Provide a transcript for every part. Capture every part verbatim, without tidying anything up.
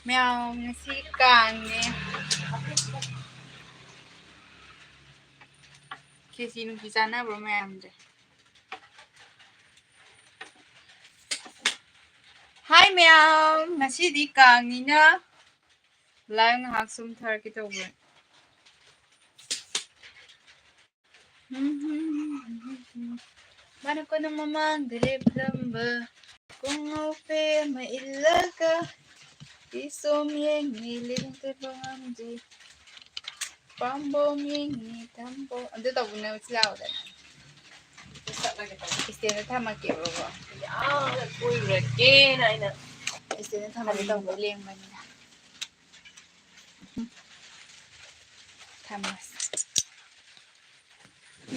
ꯃꯌꯥꯝ, ꯉꯁꯤ ꯀꯥꯡꯅꯦ꯫ ꯈꯦꯆꯤ ꯅꯨꯡꯆꯤ ꯆꯥꯅꯕ꯭ꯔꯣ ꯃꯌꯥꯝꯁꯦ? ꯍꯥꯏ ꯃꯌꯥꯝ, ꯉꯁꯤꯗꯤ ꯀꯥꯡꯅꯤꯅ live ꯉꯥꯏꯍꯥꯛ ꯁꯨꯝ ꯊꯥꯔꯛꯀꯦ ꯇꯧꯕꯅꯦ꯫ ꯃꯥꯅ ꯀꯣꯟꯅ ꯃꯃꯥꯡꯗ ꯂꯦꯞꯂꯝꯕ ꯈꯣꯡꯉꯥꯎ ꯐꯦ ꯑꯃ ꯏꯜꯂꯒ ꯏꯁꯣꯝ ꯌꯦꯡꯉꯤ ꯂꯤꯟ ꯇꯦꯕꯣꯡ ꯉꯝꯗ꯭ꯔꯤ ꯄꯥꯝꯕꯣꯝ ꯌꯦꯡꯉꯤ ꯊꯝꯕꯣꯝ ꯑꯗꯨ ꯇꯧꯕꯅꯦ ꯁꯤ ꯂꯥꯎꯗꯅ ꯏꯁꯇꯦꯟꯗ ꯊꯝꯃꯛꯀꯦꯕꯀꯣ ꯀꯣꯏꯔꯨꯔꯒꯦꯅ ꯑꯩꯅ ꯏꯁꯇꯦꯟꯗ ꯊꯝꯃꯒꯦ ꯇꯧꯕ ꯂꯦꯡꯕꯅꯤꯅ ꯊꯝꯃꯁꯤ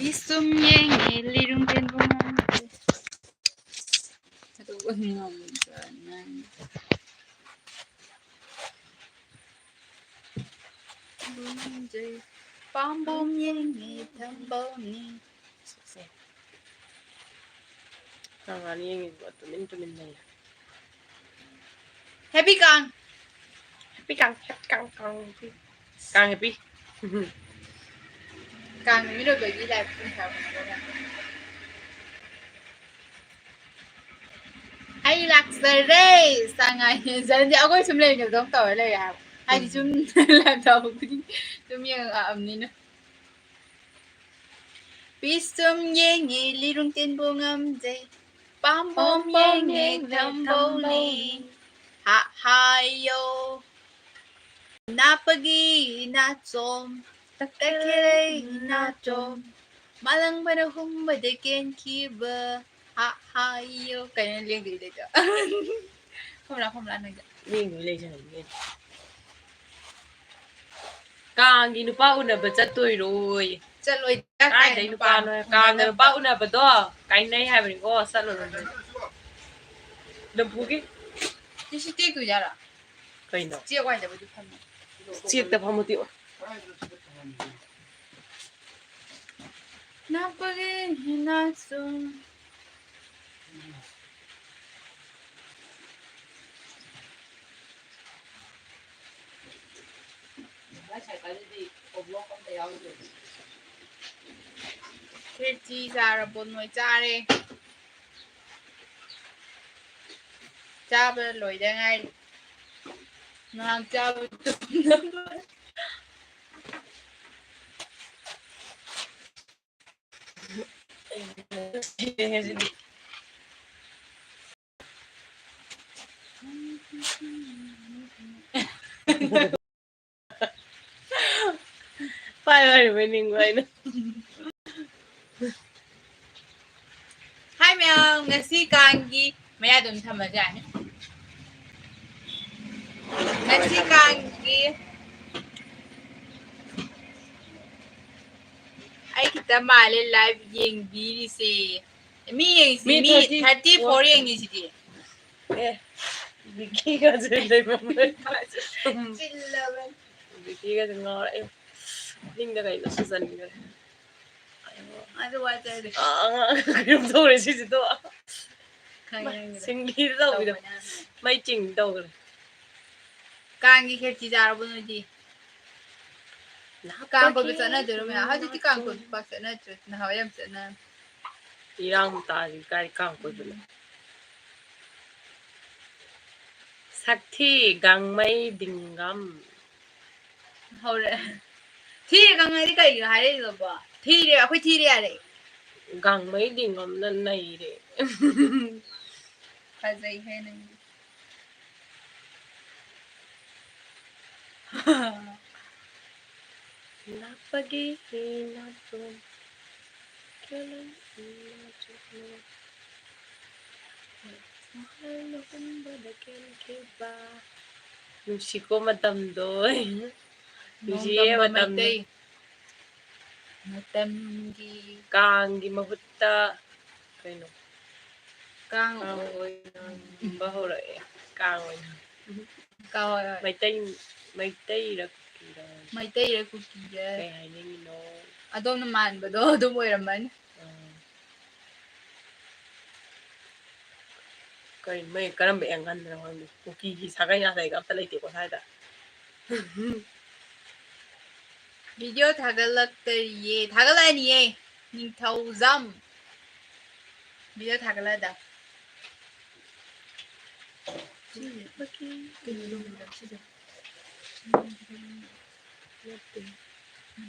ꯏꯁꯨꯝ ꯌꯦꯡꯉꯦ ꯂꯤꯔꯨꯡ ꯇꯦꯟꯕꯨꯡ ꯉꯝꯗꯦ ꯑꯗꯨꯒ ꯉꯝꯖꯅ ꯄꯥꯝꯕꯣꯝ ꯌꯦꯡꯉꯦ ꯊꯝꯕꯧꯅꯤ ꯀꯥꯡ ꯌꯦꯡꯉꯤꯕ ꯇꯨꯃꯤꯟ ꯇꯨꯃꯤꯟ ꯂꯩ ꯍꯦꯄꯤ ꯀꯥꯡ ꯍꯦꯄꯤ ꯀꯥꯡ ꯍꯦꯄꯤ ꯀꯥꯡ ꯀꯥꯡ ꯍꯦꯄꯤ ꯀꯥꯡ ꯍꯦꯄꯤ ꯀꯥꯡ ꯅꯨꯃꯤꯠ ꯑꯣꯏꯕꯒꯤ ꯂꯥꯏ ꯄꯨꯡ ꯀꯌꯥ ꯑꯩ ꯂꯥꯛꯆꯔꯦ ꯆꯥꯡꯉꯥꯏ ꯖꯟꯗꯤ ꯑꯩꯈꯣꯏ ꯁꯨꯝ ꯂꯩꯅꯕꯗꯧ ꯇꯧꯔ ꯂꯩꯔꯦ ꯍꯥꯏꯕ ꯍꯥꯏꯗꯤ ꯁꯨꯝ ꯂꯥꯏ ꯇꯧꯕ ꯈꯨꯗꯤꯡ ꯁꯨꯝ ꯌꯦꯡꯉꯛꯑꯕꯅꯤꯅ ꯄꯤꯁꯨꯝ ꯌꯦꯡꯉꯤ ꯂꯤꯔꯨꯡ ꯇꯤꯟꯕꯨ ꯉꯝꯖꯩ ꯄꯥꯝꯕꯣꯝ ꯌꯦꯡꯉꯦ ꯊꯝꯕꯧꯅꯤ ꯍꯥꯏꯌꯣ ꯅꯥꯄꯒꯤ ꯅꯥꯆꯣꯝ ꯇꯛꯈꯦꯂꯩ ꯅꯥꯆꯣꯝ ꯃꯥꯂꯪꯕꯅ ꯍꯨꯝꯕꯗ ꯀꯦꯟꯈꯤꯕ ꯍꯥꯏꯌꯣ ꯀꯩꯅꯣ ꯂꯦꯡꯗꯣꯏꯗꯣ ꯐꯣꯝꯂꯥ ꯐꯣꯝꯂꯥ ꯅꯪꯒ ꯂꯦꯡꯗꯣꯏ ꯂꯩꯖꯔꯝꯅꯤ ꯀꯥꯡꯒꯤ ꯅꯨꯄꯥ ꯎꯅꯕ ꯆꯠꯇꯣꯏꯔꯣꯌꯦ ꯆꯠꯂꯣꯏꯗ ꯀꯥꯏꯗꯩ ꯅꯨꯄꯥꯅꯣ ꯀꯥꯡꯒ ꯅꯨꯄꯥ ꯎꯅꯕꯗꯣ ꯀꯥꯏꯅꯩ ꯍꯥꯏꯕꯅꯤꯀꯣ ꯆꯠꯂꯨꯔꯣꯏ ꯂꯝꯐꯨꯒꯤ ꯁꯤ ꯇꯦꯛꯇꯣꯏꯖꯥꯠꯂꯣ ꯀꯩꯅꯣ ꯆꯦꯛ ꯋꯥꯏꯗꯕꯗꯤ ꯐꯝꯃꯦ ꯆꯦꯛꯇ ꯐꯝꯃꯨ ꯇꯦꯛꯑꯣ ꯅꯥꯄꯒꯤ ꯍꯤꯅꯥꯆꯨꯝ ꯈꯦꯆꯤ ꯆꯥꯔꯕꯣ ꯅꯣꯏ? ꯆꯥꯔꯦ꯫ ꯆꯥꯕ ꯂꯣꯏꯗ ꯉꯥꯏꯔꯤ꯫ ꯉꯥꯏꯍꯥꯛ ꯆꯥꯕ ꯇꯨꯝꯅꯕ꯫ ꯄꯥꯏ ꯄꯥꯏꯔꯤꯕꯩ ꯅꯤꯡꯕ ꯑꯩꯅ꯫ ꯍꯥꯏ ꯃꯌꯥꯝ, ꯉꯁꯤ ꯀꯥꯡꯒꯤ ꯃꯌꯥꯏꯗ ꯑꯗꯨꯝ ꯊꯝꯃꯁꯨ ꯌꯥꯅꯤ꯫ ꯉꯁꯤ ꯀꯥꯡꯒꯤ ꯑꯩ ꯈꯤꯇ ꯃꯥꯜꯂꯦ live ꯌꯦꯡꯕꯤꯔꯤꯁꯦ꯫ ꯃꯤ ꯌꯦꯡꯉꯤꯁꯤ ꯃꯤ ꯃꯤ thirty thirty four ꯌꯦꯡꯉꯤꯁꯤꯗꯤ꯫ ꯑꯦ, ꯕꯤꯀꯤꯒꯁꯨ ꯂꯩꯔꯝꯃꯦ꯫ ꯆꯤꯜꯂꯕꯅꯤ꯫ ꯕꯤꯀꯤꯒꯁꯨ ꯉꯥꯎꯔꯦ꯫ ꯑꯩ ꯅꯤꯡꯗ ꯀꯩꯅꯣ ꯁꯨꯖꯟꯈ꯭ꯔꯦ꯫ ꯑꯗꯨ ꯋꯥꯖꯔꯦ꯫ ꯑꯥ, ꯑꯉꯥꯡ ꯀꯩꯅꯣꯝ ꯇꯧꯔꯦ ꯁꯤꯁꯤꯗꯣ꯫ ꯈꯪꯉꯦ, ꯈꯪꯉꯦ꯫ ꯁꯤꯡꯂꯤꯗ ꯇꯧꯕꯤꯗꯣ꯫ ꯇꯧꯕꯅꯦ꯫ ꯃꯩ ꯆꯤꯡ ꯇꯧꯈ꯭ꯔꯦ꯫ ꯀꯥꯡꯒꯤ ꯈꯦꯆꯤ ꯆꯥꯔꯕꯣ ꯅꯣꯏꯗꯤ? ꯀꯥꯡ ꯀꯣꯏꯕ ꯆꯠꯅꯗꯣꯏꯔꯣ ꯃꯌꯥꯝ? ꯍꯧꯖꯤꯛꯇꯤ ꯀꯥꯡ ꯀꯣꯏꯕ ꯄꯥꯛ ꯆꯠꯅꯗ꯭ꯔꯦ꯫ ꯅꯍꯥꯟꯋꯥꯏ ꯌꯥꯝ ꯆꯠꯅꯔꯝꯃꯤ꯫ ꯏꯔꯥꯡ ꯃꯇꯥꯁꯤꯒ ꯀꯥꯏ ꯀꯥꯡ ꯀꯣꯏꯕꯅꯣ? ꯁꯛꯊꯤ ꯒꯥꯡꯃꯩ ꯗꯤꯡꯒꯝ꯫ ꯍꯧꯔꯦ꯫ ꯊꯤꯔꯦ ꯒꯥꯡꯃꯩꯗꯤ ꯀꯩꯒꯤꯅꯣ ꯍꯥꯏꯔꯛꯏꯗꯨꯕꯣ? ꯊꯤꯔꯦ, ꯑꯩꯈꯣꯏ ꯊꯤꯔꯦ ꯌꯥꯔꯦ꯫ ꯒꯥꯡꯃꯩ ꯗꯤꯡꯒꯝꯅ ꯅꯩꯔꯦ꯫ ꯐꯖꯩꯍꯦ ꯅꯪꯗꯤ꯫ ꯂꯥꯛꯄꯒꯤ ꯅꯥꯇꯣꯟ ꯀꯦꯜꯂꯝ-, ꯅꯥꯇꯣꯟ ꯂꯨꯍꯣꯡꯕꯗ ꯀꯦꯟꯈꯤꯕ꯫ ꯅꯨꯡꯁꯤꯀꯣ ꯃꯇꯝꯗꯣ꯫ ꯅꯨꯡꯁꯤꯌꯦ ꯅꯣꯡꯗꯝꯕ ꯃꯇꯝꯗꯣ꯫ ꯃꯩꯇꯩ꯫ ꯃꯇꯝꯒꯤ ꯀꯥꯡꯒꯤ ꯃꯍꯨꯠꯇ ꯀꯩꯅꯣ? ꯀꯥꯡ ꯀꯥꯡ ꯑꯣꯏꯅ ꯉꯝꯕ ꯍꯧꯔꯛꯑꯦ꯫ ꯀꯥꯡ ꯑꯣꯏꯅ꯫ ꯀꯥꯡ ꯑꯣꯏ-, ꯍꯣꯏ꯫ ꯃꯩꯇꯩ, ꯃꯩꯇꯩꯔ ꯀꯨꯀꯤꯔ? ꯃꯩꯇꯩꯔ ꯀꯨꯀꯤꯔ? ꯀꯩ ꯍꯥꯏꯅꯤꯡꯉꯤꯅꯣ? ꯑꯗꯣꯝꯅ ꯃꯥꯟꯕꯗꯣ ꯑꯗꯨꯝ ꯑꯣꯏꯔꯝꯃꯅꯤ꯫ ꯎꯝ꯫ ꯀꯩꯅꯣ ꯃꯣꯏ ꯀꯔꯝꯕ ꯑꯦꯡꯒꯜꯗꯅꯣ ꯈꯪꯗꯦ꯫ ꯀꯨꯀꯤꯒꯤ ꯁꯥꯒꯩ ꯅꯥꯇꯩꯒ ꯑꯝꯇ ꯂꯩꯇꯦꯀꯣ ꯁ꯭ꯋꯥꯏꯗ꯫ Video ꯊꯥꯒꯠꯂꯛꯇꯔꯤꯌꯦ꯫ ꯊꯥꯒꯠꯂꯛꯑꯅꯤꯌꯦ꯫ ꯅꯤꯡꯊꯧꯖꯝ꯫ Video ꯊꯥꯒꯠꯂꯛꯑꯗ꯫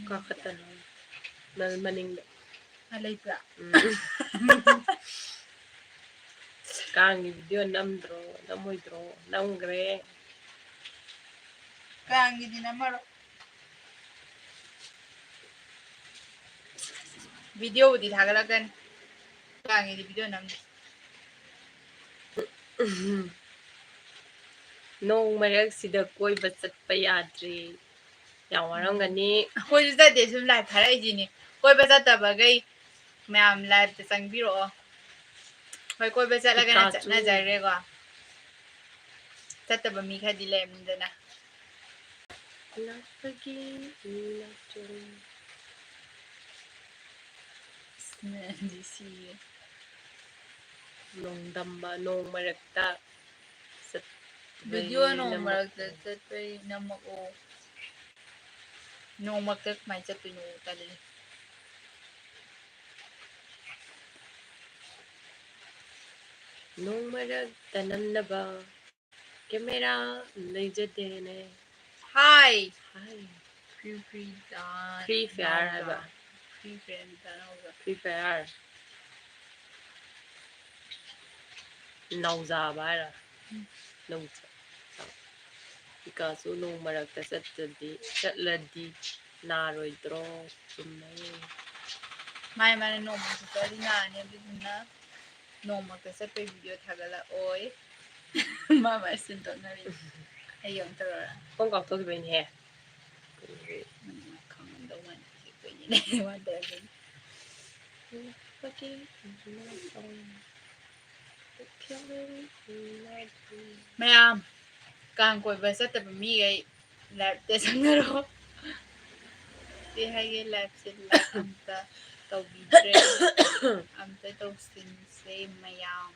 ꯀꯥꯈꯠꯇꯅ꯫ ꯅꯪ ꯃꯅꯤꯡꯗ꯫ ꯑ, ꯂꯩꯕ꯭ꯔꯥ? ꯎꯝ꯫ ꯀꯥꯡꯒꯤ video ꯅꯝꯗ꯭ꯔꯣ? ꯅꯝꯃꯣꯏꯗ꯭ꯔꯣ? ꯅꯝꯈ꯭ꯔꯦ꯫ ꯀꯥꯡꯒꯤꯗꯤ ꯅꯝꯃꯔꯣꯏ꯫ Videoꯕꯨꯗꯤ ꯊꯥꯒꯠꯂꯛꯀꯅꯤ꯫ ꯀꯥꯡꯒꯤꯗꯤ video ꯅꯝꯗꯦ꯫ ꯅꯣꯡ ꯃꯔꯛꯁꯤꯗ ꯀꯣꯏꯕ ꯆꯠꯄ ꯌꯥꯗ꯭ꯔꯦ꯫ ꯌꯥꯝ ꯋꯥꯔꯝꯒꯅꯤ꯫ ꯑꯩꯈꯣꯏꯁꯨ ꯆꯠꯇꯦ, ꯁꯨꯝ live ꯊꯥꯔꯛꯏꯁꯤꯅꯤ꯫ ꯀꯣꯏꯕ ꯆꯠꯇꯕꯈꯩ ꯃꯌꯥꯝ liveꯇ ꯆꯪꯕꯤꯔꯛꯑꯣ꯫ ꯍꯣꯏ, ꯀꯣꯏꯕ ꯆꯠꯂꯒꯅ ꯀꯥꯆꯨ꯫ ꯆꯠꯅꯖꯈ꯭ꯔꯦꯀꯣ꯫ ꯆꯠꯇꯕ ꯃꯤ ꯈꯔꯗꯤ ꯂꯩꯔꯝꯅꯤꯗꯅ꯫ ꯂꯥꯛꯄꯒꯤ ꯃꯤ ꯂꯥꯛꯆꯔꯦ꯫ ꯑꯁ, ꯅꯪꯗꯤ ꯁꯤꯌꯦ꯫ ꯅꯣꯡꯗꯝꯕ, ꯅꯣꯡ ꯃꯔꯛꯇ ꯆꯠꯄꯩ video ꯅꯣꯡ ꯅꯝꯃꯛ- ꯃꯔꯛꯇ ꯆꯠꯄꯩ ꯅꯝꯃꯛꯑꯣ꯫ ꯅꯣꯡ ꯃꯔꯛꯇ ꯀꯃꯥꯏꯅ ꯆꯠꯇꯣꯏꯅꯣ? ꯇꯜꯂꯤ꯫ ꯅꯣꯡ ꯃꯔꯛꯇ ꯅꯝꯅꯕ camera ꯂꯩꯖꯗꯦꯅꯦ꯫ Hi꯫ Hi꯫ Free Fire ꯍꯥꯏꯕ꯫ Free Fire ꯍꯥꯏꯕ꯫ Free Fire ꯍꯥꯏꯕ꯫ Free Fire꯫ ꯅꯥꯎꯖꯥꯕ ꯍꯥꯏꯔ? ꯎꯝ꯫ ꯅꯥꯎꯖꯥ-, ꯄꯤꯀꯥꯁꯨ ꯅꯣꯡ ꯃꯔꯛꯇ ꯆꯠꯇ꯭ꯔꯗꯤ, ꯆꯠꯂꯗꯤ ꯅꯥꯔꯣꯏꯗ꯭ꯔꯣ? ꯆꯨꯝꯃꯦ꯫ ꯃꯥꯅꯦ, ꯃꯥꯅꯦ, ꯅꯣꯡ ꯃꯔꯛꯇ ꯆꯠꯂꯗꯤ ꯅꯥꯅꯤ, ꯑꯗꯨꯗꯨꯅ ꯅꯣꯡ ꯃꯔꯛꯇ ꯆꯠꯄꯩ video ꯊꯥꯒꯠꯂꯛꯑꯣꯏ꯫ ꯃꯥ ꯃꯥ ꯁꯤꯟꯗꯣꯛꯅꯔꯤ꯫ ꯑꯩ ꯑꯃꯨꯛ ꯇꯧꯔꯛꯑꯣꯔꯥ? ꯀꯣꯡ ꯀꯥꯎꯊꯣꯛꯈꯤꯕꯩꯅꯦꯍꯦ꯫ ꯎꯝ, ꯈꯪꯉꯝꯗꯧ ꯃꯥꯟꯗꯦ꯫ ꯀꯨꯏꯅ ꯂꯩ ꯃꯥ ꯇꯧꯔꯛꯄꯩꯅꯦ꯫ ꯃꯌꯥꯝ, ꯀꯥꯡ ꯀꯣꯏꯕ ꯆꯠꯇꯕ ꯃꯤꯈꯩ liveꯇ ꯆꯪꯅꯔꯣ꯫ ꯀꯩ ꯍꯥꯏꯒꯦ, liveꯁꯦ like ꯑꯝꯇ ꯇꯧꯕꯤꯗ꯭ꯔꯦ꯫ ꯑꯝꯇ ꯇꯧꯁꯤꯟꯁꯦ ꯃꯌꯥꯝ꯫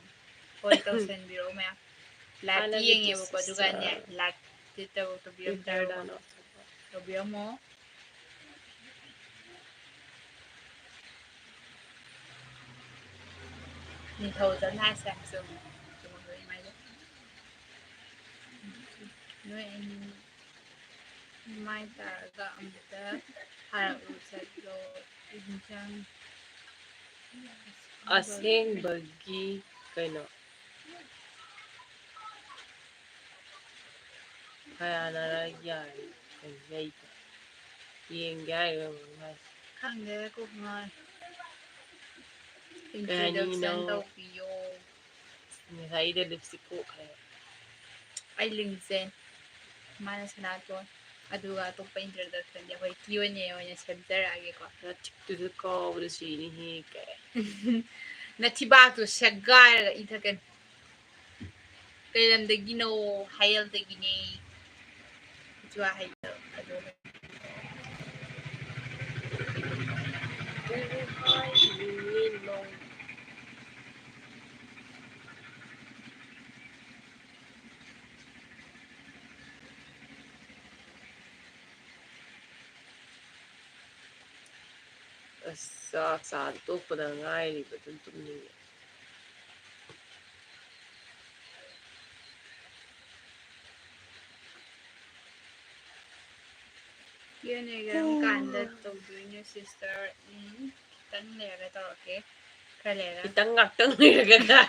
ꯍꯣꯏ, ꯇꯧꯁꯤꯟꯕꯤꯔꯛꯑꯣ ꯃꯌꯥꯝ꯫ Liveꯇꯤ ꯍꯥꯟꯅꯒꯤ ꯌꯦꯡꯉꯦꯕꯀꯣ, ꯑꯗꯨꯒꯅꯦ, ꯇꯤꯆꯔ꯫ Likeꯇꯤ ꯇꯧ-, ꯇꯧꯕꯤꯔꯝꯗ꯭ꯔꯦꯕꯀꯣ꯫ ꯇꯧꯕꯤꯔꯝꯃꯣ꯫ ꯅꯤꯡꯊꯧꯖꯝ ꯍꯥꯏꯁꯦ ꯌꯥꯝ ꯆꯨꯝꯃꯦ꯫ ꯆꯨꯝꯃꯛꯄ ꯏꯃꯥꯏꯗꯣ꯫ ꯅꯣꯏ ꯑꯅꯤ ꯃꯥꯏ ꯇꯥꯔꯒ ꯑꯃꯨꯛꯇ ꯍꯥꯏꯔꯛꯎ ꯆꯠꯂꯣ꯫ ꯏꯟꯖꯥꯡ ꯑꯁꯦꯡꯕꯒꯤ ꯀꯩꯅꯣ? ꯈꯌꯥꯅꯔ ꯌꯥꯔꯦ꯫ ꯀꯩꯅꯣ ꯂꯩꯇꯦ꯫ ꯌꯦꯡꯒꯦ ꯍꯥꯏꯔꯣ ꯌꯦꯡꯉꯣ ꯍꯥꯏ꯫ ꯈꯪꯗꯦꯗ, ꯀꯣꯛ ꯉꯥꯎꯔꯦ꯫ ꯀꯩ ꯍꯥꯏꯅꯤꯡꯉꯤꯅꯣ? Introduction ꯇꯧꯕꯤꯌꯣ꯫ ꯉꯁꯥꯏꯗ lipstick ꯀꯣꯛꯈ꯭ꯔꯦ꯫ ꯑꯩ ꯂꯤꯡꯁꯦ ꯃꯥꯅ ꯁꯅꯥꯇꯣꯟ, ꯑꯗꯨꯒ ꯑꯇꯣꯞꯄ introduction ꯗꯤ ꯑꯩꯈꯣꯏ Q and A ꯑꯣꯏꯅ ꯁꯦꯝꯖꯔꯛꯑꯒꯦꯀꯣ꯫ ꯅꯊꯤꯛꯇꯨꯗ ꯀꯥꯎꯕꯗ ꯁꯤꯅꯤꯍꯦ ꯀꯥꯏ꯫ ꯅꯊꯤꯕꯥꯛꯇꯨ ꯁꯦꯒꯥꯏꯔꯒ ꯏꯊꯛꯀꯅꯤ꯫ ꯀꯩ ꯂꯝꯗꯒꯤꯅꯣ? ꯍꯥꯌꯦꯜꯗꯒꯤꯅꯦ꯫ ꯖꯨꯋꯥ ꯍꯥꯏꯗꯣ ꯑꯗꯨ꯫ ꯑꯁ, ꯆꯥꯛ ꯆꯥ ꯇꯣꯛꯄꯗ ꯉꯥꯏꯔꯤꯕꯗꯨ ꯇꯨꯝꯅꯤꯡꯉꯦ꯫ Q and A ꯀꯔꯝ ꯀꯥꯟꯗ ꯇꯧꯗꯣꯏꯅꯣ, sister? ꯎꯝ, ꯈꯤꯇꯪ ꯂꯩꯔꯒ ꯇꯧꯔꯛꯀꯦ꯫ ꯈꯔ ꯂꯩꯔꯒ꯫ ꯈꯤꯇꯪ ꯉꯥꯛꯇꯪ ꯂꯩꯔꯒ ꯀꯥꯏ꯫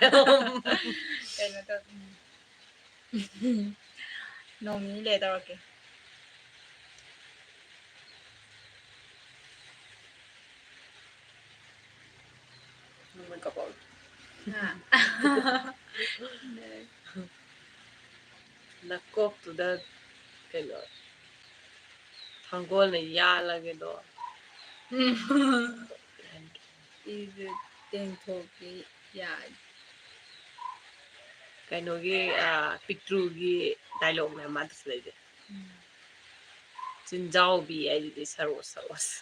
ꯀꯩꯅꯣ ꯇꯧ-, ꯎꯝ꯫ ꯅꯣꯡ ꯅꯤꯅꯤ ꯂꯩꯔ ꯇꯧꯔꯛꯀꯦ꯫ ꯅꯣꯡꯃꯩ ꯀꯥꯞꯄꯛꯑꯣ꯫ ꯍꯥ? ꯅꯀꯣꯛꯇꯨꯗ ꯀꯩꯅꯣ, ꯊꯥꯡꯒꯣꯜꯅ ꯌꯥꯜꯂꯒꯦꯗꯣ꯫ ꯎꯝ꯫ ꯏꯗꯨ ꯇꯦꯡꯊꯣꯛꯀꯦ ꯌꯥꯏ꯫ ꯀꯩꯅꯣꯒꯤ, ꯑ, ꯄꯤꯛꯇ꯭ꯔꯨꯒꯤ dialogue ꯅꯦ ꯃꯥ ꯇꯧꯁꯜꯂꯛꯏꯁꯦ꯫ ꯎꯝ꯫ ꯆꯤꯟꯖꯥꯎꯕꯤ ꯍꯥꯏꯗꯨꯗꯤ ꯁꯔꯣꯁ ꯁꯔꯣꯁ꯫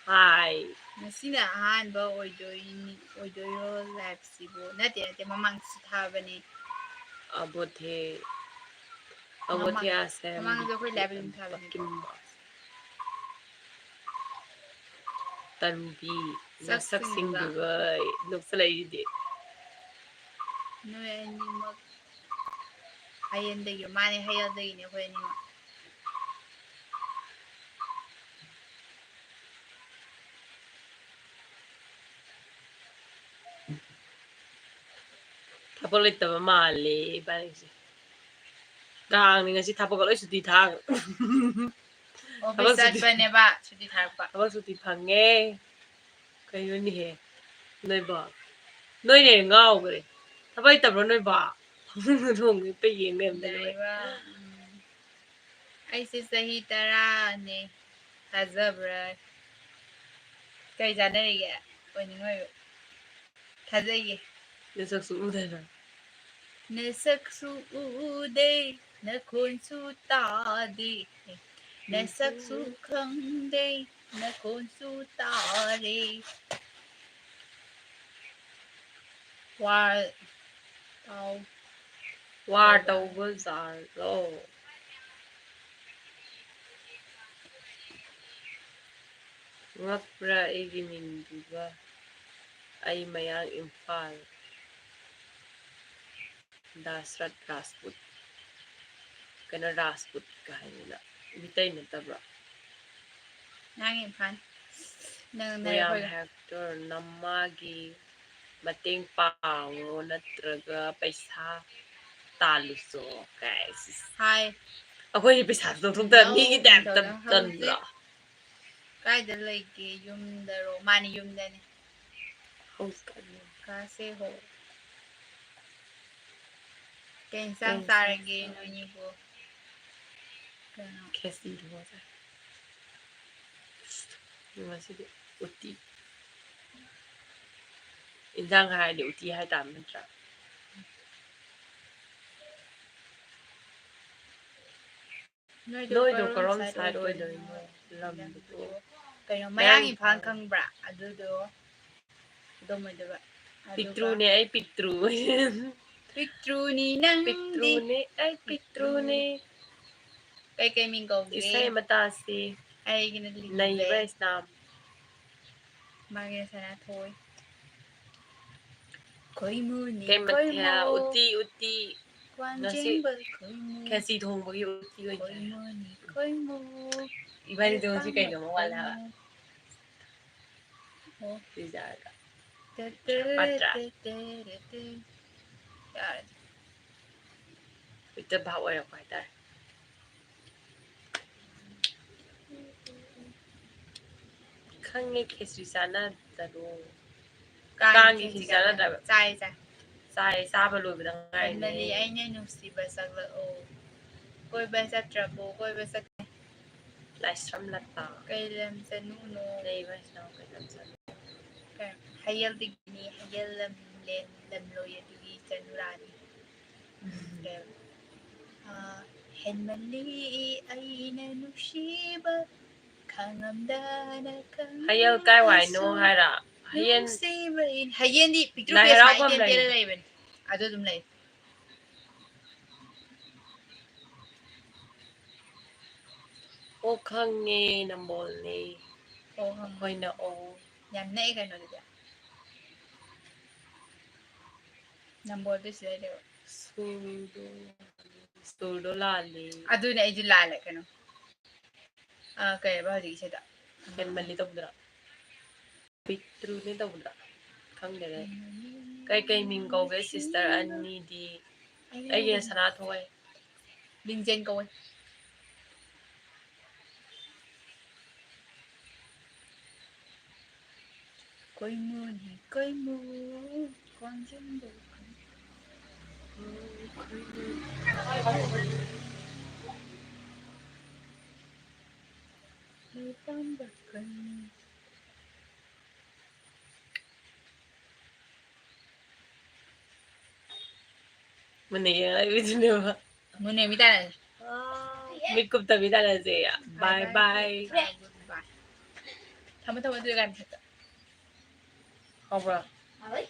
ꯍꯥꯏ꯫ ꯉꯁꯤꯅ ꯑꯍꯥꯟꯕ ꯑꯣꯏꯗꯣꯏꯅꯤ, ꯑꯣꯏꯗꯣꯏꯔꯣ live ꯁꯤꯕꯨ? ꯅꯠꯇꯦ, ꯅꯠꯇꯦ, ꯃꯃꯥꯡꯗꯁꯨ ꯊꯥꯕꯅꯦ꯫ ꯑꯕꯣꯊꯦ, ꯃꯃꯥꯡ-, ꯑꯕꯣꯊꯦ ꯑꯁꯦꯝ ꯃꯃꯥꯡꯗ ꯑꯩꯈꯣꯏ live ꯑꯗꯨꯝ ꯊꯥꯕꯅꯦ꯫ ꯕꯀꯤꯝ ꯕꯥꯁ꯫ ꯇꯔꯨꯕꯤ, ꯁꯛꯁꯤꯡꯗꯨꯒ꯫ ꯅꯁꯛꯁꯤꯡꯗꯨꯒ ꯅꯣꯛꯁꯜꯂꯛꯏꯗꯨꯗꯤ꯫ ꯅꯣꯏ ꯑꯅꯤꯃꯛ ꯍꯌꯦꯟꯗꯒꯤ, ꯃꯥꯅꯦ, ꯍꯌꯦꯜꯗꯒꯤꯅꯦ ꯑꯩꯈꯣꯏ ꯑꯅꯤꯃꯛ꯫ ꯊꯕꯛ ꯂꯩꯇꯕ ꯃꯥꯜꯂꯦ ꯏꯕꯥꯅꯤꯁꯦ꯫ ꯀꯥꯡꯅꯤ ꯉꯁꯤ, ꯊꯕꯛꯀ ꯂꯣꯏ ꯁꯨꯇꯤ ꯊꯥ꯫ ꯑꯣꯐꯤꯁ ꯊꯕꯛ ꯁꯨꯇꯤ, ꯆꯠꯄꯅꯦꯕ, ꯁꯨꯇꯤ ꯊꯥꯔꯛꯄ꯫ ꯊꯕꯛ ꯁꯨꯇꯤ ꯐꯪꯉꯦ꯫ ꯀꯩꯅꯣꯅꯦꯍꯦ ꯅꯣꯏꯕꯣ? ꯅꯣꯏꯅꯦ ꯉꯥꯎꯈ꯭ꯔꯦ꯫ ꯊꯕꯛ ꯂꯩꯇꯕ꯭ꯔꯣ ꯅꯣꯏꯕꯣ? ꯐꯃꯨꯡꯗ ꯊꯣꯡ ꯍꯤꯞꯄ ꯌꯦꯡ ꯂꯩꯔꯝꯗ ꯂꯣꯏꯔꯦ꯫ ꯌꯥꯏꯕ, ꯎꯝ꯫ ꯑꯩꯁꯦ ꯆꯍꯤ ꯇꯔꯥꯅꯦ꯫ ꯊꯥꯖꯕ꯭ꯔꯥ? ꯀꯩ ꯆꯥꯟꯅꯔꯤꯒꯦ? ꯑꯣꯏꯅꯤꯡ ꯑꯣꯏꯔꯣ꯫ ꯊꯥꯖꯩꯌꯦ꯫ ꯅꯁꯛꯁꯨ ꯎꯗꯅ꯫ ꯅꯁꯛꯁꯨ ꯎꯗꯦ, ꯅꯈꯣꯟꯁꯨ ꯇꯥꯗꯦ꯫ ꯅꯁꯛꯁꯨ ꯈꯪꯗꯦ, ꯅꯈꯣꯟꯁꯨ ꯇꯥꯔꯦ꯫ ꯋꯥꯔ ꯇꯧ-, ꯋꯥꯔ ꯇꯧꯕ ꯖꯥꯠꯂꯣ? ꯉꯛꯄ꯭ꯔꯥ ꯑꯩꯒꯤ ꯃꯤꯡꯗꯨꯒ? ꯑꯩ ꯃꯌꯥꯡ ꯏꯝꯐꯥꯜ꯫ ꯗꯥꯁꯔꯠ ꯔꯥꯖꯄꯨꯠ꯫ ꯀꯩꯅꯣ ꯔꯥꯖꯄꯨꯠꯀ ꯍꯥꯏꯗꯅ ꯃꯤꯇꯩ ꯅꯠꯇꯕ꯭ꯔꯣ? ꯃꯌꯥꯡ ꯏꯝꯐꯥꯜ꯫ ꯅꯪ ꯃꯣꯏꯔꯥꯡ ꯅꯔꯛꯄꯒ꯫ ꯍꯦꯛꯇꯔ ꯅꯃꯥꯒꯤ ꯃꯇꯦꯡ ꯄꯥꯡꯉꯣ ꯅꯠꯇ꯭ꯔꯒ ꯄꯩꯁꯥ ꯇꯥꯜꯂꯨꯆꯣ ꯀꯥꯏ꯫ ꯍꯥꯏ꯫ ꯑꯩꯈꯣꯏꯗꯤ ꯄꯩꯁꯥꯁꯨ ꯂꯧꯊꯣꯛꯇ ꯅꯣ, ꯃꯤꯒꯤ ꯇꯥꯏꯞꯇ ꯇꯧꯗꯅ ꯇꯟꯗ꯭ꯔꯣ? ꯍꯧꯖꯤꯛ ꯀꯥꯏꯗ ꯂꯩꯒꯦ? ꯌꯨꯝꯗꯔꯣ? ꯃꯥꯅꯤ, ꯌꯨꯝꯗꯅꯤ꯫ ꯍꯧꯖꯤꯛ ꯀꯥꯁꯦ ꯍꯣ꯫ ꯀꯩ ꯏꯟꯁꯥꯡ ꯀꯩ ꯏꯟꯁꯥꯡ ꯆꯥꯔꯒꯦ ꯆꯥꯔꯒꯦ? ꯅꯣꯏꯅꯤꯕꯨ? ꯀꯩꯅꯣ꯫ ꯈꯦꯆꯤ ꯊꯣꯡꯕ ꯆꯥꯏ꯫ ꯉꯁꯤꯗꯤ ꯎꯇꯤ꯫ ꯏꯟꯖꯥꯡ ꯍꯥꯏꯔꯗꯤ ꯎꯇꯤ ꯍꯥꯏꯇꯥꯕ ꯅꯠꯇ꯭ꯔꯥ? ꯅꯣꯏꯗꯣ ꯅꯣꯏꯗꯣ ꯀꯔꯣꯝ ꯀꯔꯣꯝ side side ꯑꯣꯏꯗꯣꯏꯅꯣ? ꯑꯣꯏꯗꯣꯏꯅꯣ? ꯂꯝꯗꯣ? ꯂꯝꯗꯣ? ꯀꯩꯅꯣ, ꯃꯌꯥꯡ ꯃꯌꯥꯡ ꯏꯝꯐꯥꯜ ꯏꯝꯐꯥꯜ꯫ ꯈꯪꯕ꯭ꯔꯥ? ꯑꯗꯨꯗꯣ ꯑꯗꯨꯝ ꯑꯣꯏꯗꯣꯏꯕ꯫ ꯑꯗꯨꯒ ꯄꯤꯛꯇ꯭ꯔꯨꯅꯦ, ꯑꯩ ꯄꯤꯛꯇ꯭ꯔꯨ꯫ ꯄꯤꯛꯇ꯭ꯔꯨꯅꯤ ꯅꯪꯗꯤ꯫ ꯄꯤꯛꯇ꯭ꯔꯨꯅꯦ, ꯑꯩ ꯄꯤꯛꯇ꯭ꯔꯨꯅꯦ꯫ ꯀꯩꯀꯩ ꯃꯤꯡ ꯀꯧꯒꯦ? ꯏꯁꯩ ꯑꯃ ꯇꯥꯁꯤ꯫ ꯑꯩꯒꯤꯅ ꯂꯤꯟꯖꯩ꯫ ꯅꯩꯕ ꯏꯁꯅꯥꯝ꯫ ꯃꯥꯒꯤ ꯁꯅꯥꯊꯣꯏ꯫ ꯈꯣꯏꯃꯨꯅꯤ ꯀꯩ ꯃꯊꯦꯜ? ꯈꯣꯏꯃꯨ꯫ ꯎꯇꯤ, ꯎꯇꯤ꯫ ꯋꯥꯡꯖꯤꯡꯕ ꯉꯁꯤ ꯈꯣꯏꯃꯨ꯫ ꯈꯦꯆꯤ ꯊꯣꯡꯕꯒꯤ ꯎꯇꯤ ꯑꯣꯏꯅ ꯆꯥꯏ꯫ ꯈꯣꯏꯃꯨꯅꯤ ꯈꯣꯏꯃꯨ꯫ ꯏꯕꯥꯅꯤꯗꯣ ꯉꯁꯤ ꯀꯩꯅꯣꯝꯃ ꯋꯥꯠꯂꯦ ꯍꯥꯏꯕ꯫ ꯑꯣ꯫ ꯄꯤꯖꯔꯒ꯫ ꯇꯦ ꯇꯦ ꯄꯠꯇ꯭ꯔꯥ? ꯇꯦ ꯇꯦ ꯇꯦ꯫ ꯌꯥꯔꯦ꯫ ꯍꯦꯛꯇ ꯚꯥꯞ ꯑꯣꯏꯔꯛꯄ ꯍꯥꯏꯇꯥꯔꯦ꯫ ꯈꯪꯉꯦ, ꯈꯦꯆ꯭ꯔꯤ ꯆꯥꯅꯗꯔꯣ? ꯀꯥꯡꯒꯤ ꯀꯥꯡꯒꯤ ꯈꯦꯆ꯭ꯔꯤ ꯈꯦꯆ꯭ꯔꯤ ꯆꯥꯅꯗ꯭ꯔꯥ? ꯆꯥꯅꯗꯕ꯫ ꯆꯥꯏ, ꯆꯥꯏ꯫ ꯆꯥꯏ, ꯆꯥꯕ ꯂꯣꯏꯕꯗ ꯉꯥꯏꯔꯤꯅꯦ꯫ ꯍꯦꯟꯃꯜꯂꯤ ꯑꯩꯅ ꯅꯨꯡꯁꯤꯕ ꯁꯛꯂꯛꯑꯣ꯫ ꯀꯣꯏꯕ ꯆꯠꯇ꯭ꯔꯕꯣ? ꯀꯣꯏꯕ ꯆꯠ- ꯂꯥꯏꯁ꯭ꯔꯝ ꯂꯇꯥ꯫ ꯀꯩ ꯂꯝ ꯆꯠꯅꯨꯅꯣ? ꯂꯩꯕ ꯍꯥꯏꯁꯤꯅ ꯀꯩ ꯂꯝ ꯆꯠꯅꯨ? ꯀꯩ? ꯍꯌꯦꯜꯗꯒꯤꯅꯤ, ꯍꯌꯦꯜ ꯂꯝꯂꯦꯟ ꯂꯝꯂꯣꯏ ꯑꯗꯨꯒꯤ ꯆꯅꯨꯔꯥꯅꯤ꯫ ꯎꯝ꯫ ꯀꯩ? ꯑꯥ, ꯍꯦꯟꯃꯜꯂꯤ ꯑꯩꯅ ꯅꯨꯡꯁꯤꯕ ꯈꯪꯉꯝꯗꯅ ꯈꯪ- ꯍꯌꯦꯜ ꯀꯥꯏ ꯋꯥꯏꯅꯣ ꯍꯥꯏꯔ? ꯍꯌꯦꯜ ꯅꯨꯡꯁꯤꯕ ꯑꯩ-, ꯍꯌꯦꯜꯗꯤ ꯄꯤꯛꯇ꯭ꯔꯨ ꯂꯥꯏ ꯄꯤꯛꯑꯦ, ꯍꯔꯥꯎꯐꯝ ꯁꯨꯃꯥꯏꯅ ꯇꯦꯟ ꯇꯦꯜꯂ ꯂꯩꯕꯅꯦ꯫ ꯂꯩꯕꯅꯦ꯫ ꯑꯗꯨ ꯑꯗꯨꯝ ꯂꯩ꯫ ꯑꯣ, ꯈꯪꯉꯦ, ꯅꯝꯕꯣꯜꯅꯦ꯫ ꯑꯣ, ꯈꯪꯉꯦ꯫ ꯑꯩꯈꯣꯏꯅ ꯑꯣ꯫ ꯌꯥꯝ ꯅꯛꯑꯦ ꯀꯩꯅꯣ ꯑꯗꯨꯗꯤ꯫ ꯅꯝꯕꯣꯜꯗꯤ ꯁꯤꯗꯩ ꯂꯩꯕ꯫ ꯁ꯭ꯀꯨꯜꯗꯣ, ꯁ꯭ꯀꯨꯜꯗꯣ ꯂꯥꯜꯂꯦ꯫ ꯑꯗꯨꯅꯦ ꯑꯩꯁꯨ ꯂꯥꯜꯂꯦ ꯀꯩꯅꯣ꯫ ꯑ, ꯀꯩ ꯍꯥꯏꯕ ꯍꯧꯖꯤꯛꯀꯤꯁꯤꯗ? ꯍꯦꯟꯃꯜꯂꯤ ꯇꯧꯕꯗꯨꯔꯣ? ꯄꯤꯛꯇ꯭ꯔꯨꯅꯦ ꯇꯧꯕꯗ ꯈꯪꯗꯦꯅꯦ꯫ ꯀꯩꯀꯩ ꯃꯤꯡ ꯀꯧꯒꯦ sister ꯑꯅꯤꯗꯤ? ꯑꯩꯒꯤ ꯁꯅꯥꯊꯣꯏ꯫ ꯂꯤꯡꯖꯦꯜ ꯀꯧꯋꯦ꯫ ꯀꯣꯏꯃꯨꯅꯤ ꯀꯣꯏꯃꯨ, ꯈꯣꯟꯖꯦꯜꯗꯣ ꯀꯣꯏꯃꯨ꯫ ꯃꯤꯄꯥꯝꯕ ꯀꯣꯏꯃꯨ꯫ ꯃꯨꯟꯅ ꯌꯦꯡꯉ ꯂꯩꯕꯤꯗꯨꯅꯦꯕ꯫ ꯃꯨꯟꯅ ꯌꯦꯡꯕꯤ ꯇꯥꯔꯦ꯫ ꯑꯥ, ꯃꯤꯠ ꯀꯨꯞꯇꯕꯤ ꯇꯥꯔꯁꯦ꯫ Bye bye bye. Bye bye. Bye. ꯊꯝꯃꯣ, ꯊꯝꯃꯣ, ꯑꯗꯨꯗꯤ ꯒꯥꯔꯤ ꯃꯊꯛꯇ꯫ ꯍꯥꯎꯕ꯭ꯔꯣ? ꯍꯥꯎꯋꯦ꯫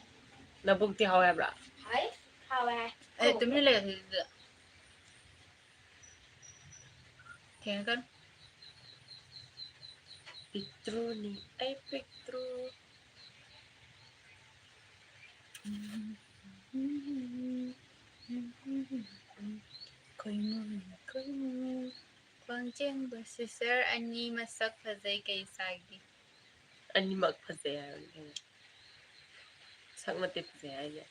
ꯂꯧꯕꯨꯛꯇꯤ ꯍꯥꯎꯋꯦ ꯍꯥꯏꯕ꯭ꯔꯥ? ꯍꯥꯎꯋꯦ꯫ ꯍꯥꯎꯋꯦ ꯍꯥꯏ꯫ ꯑꯦ, ꯇꯨꯃꯤꯟꯅ ꯂꯩꯌꯣ ꯑꯗꯨꯗꯤ꯫ ꯊꯦꯡꯉꯛꯀꯅꯨ꯫ ꯄꯤꯛꯇ꯭ꯔꯨꯅꯤ, ꯑꯩ ꯄꯤꯛꯇ꯭ꯔꯨ꯫ ꯈꯣꯏꯃꯨ, ꯈꯣꯏꯃꯨ꯫ ꯋꯥꯡꯖꯦꯡꯕ sister ꯑꯅꯤ ꯃꯁꯛ ꯐꯖꯩ, ꯀꯩ ꯆꯥꯒꯦ? ꯑꯅꯤꯃꯛ ꯐꯖꯩ ꯍꯥꯏꯕꯅꯤ ꯀꯩꯅꯣ꯫ ꯁꯛ ꯅꯠꯇꯦ ꯐꯖꯩ ꯍꯥꯏꯁꯦ꯫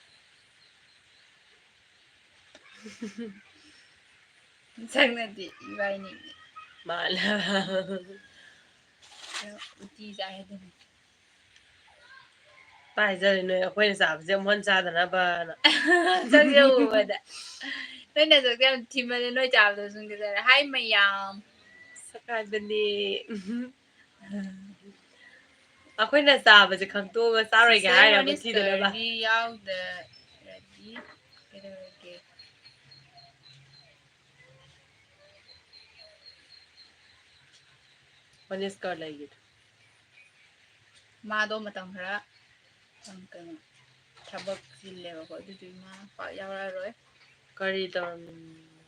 ꯁꯛ ꯅꯠꯇꯦ, ꯏꯕꯥꯏꯅꯤ꯫ ꯃꯥꯜꯂꯦ꯫ ꯎꯇꯤ ꯆꯥꯏ ꯑꯗꯨꯅꯤ꯫ ꯄꯥꯏꯖꯔꯦ ꯅꯣꯏ, ꯑꯩꯈꯣꯏꯅ ꯆꯥꯕꯁꯦ ꯑꯃꯨꯛ ꯍꯟꯅ ꯆꯥꯗꯅꯕꯅ꯫ ꯁꯛꯁꯦ ꯎꯕꯗ꯫ ꯅꯣꯏ ꯅꯁꯛꯁꯦ ꯌꯥꯝ ꯊꯤꯃꯜꯂꯦ, ꯅꯣꯏ ꯆꯥꯕꯗꯣ ꯁꯨꯝ ꯀꯤꯖꯔꯦ꯫ ꯍꯥꯏ ꯃꯌꯥꯝ꯫ ꯁꯛ ꯍꯥꯏꯕꯅꯤ꯫ ꯑꯩꯈꯣꯏꯅ ꯆꯥꯕꯁꯦ ꯈꯪꯇꯣꯛꯑꯒ ꯆꯥꯔꯣꯏꯒꯦ ꯁꯤꯁꯇꯔ ꯍꯥꯏꯔꯕ ꯊꯤꯗꯅꯕ? ꯃꯣꯅꯤꯁꯀꯔꯗꯤ ꯌꯥꯎꯗ꯭ꯔꯗꯤ ꯀꯩꯗꯧꯔꯒꯦ? ꯃꯣꯅꯤꯁꯀꯔ ꯂꯩꯈꯤꯗ꯭ꯔꯦ꯫ ꯃꯥꯗꯣ ꯃꯇꯝ ꯈꯔ, ꯎꯝ, ꯀꯩꯅꯣ, ꯊꯕꯛ ꯆꯤꯜꯂꯦꯕꯀꯣ, ꯑꯗꯨꯗꯨꯒꯤ ꯃꯥ ꯄꯥꯛ ꯌꯥꯎꯔꯛꯑꯔꯣꯏ꯫ ꯀꯔꯤ ꯇꯧꯔꯝꯃꯤꯅꯣ?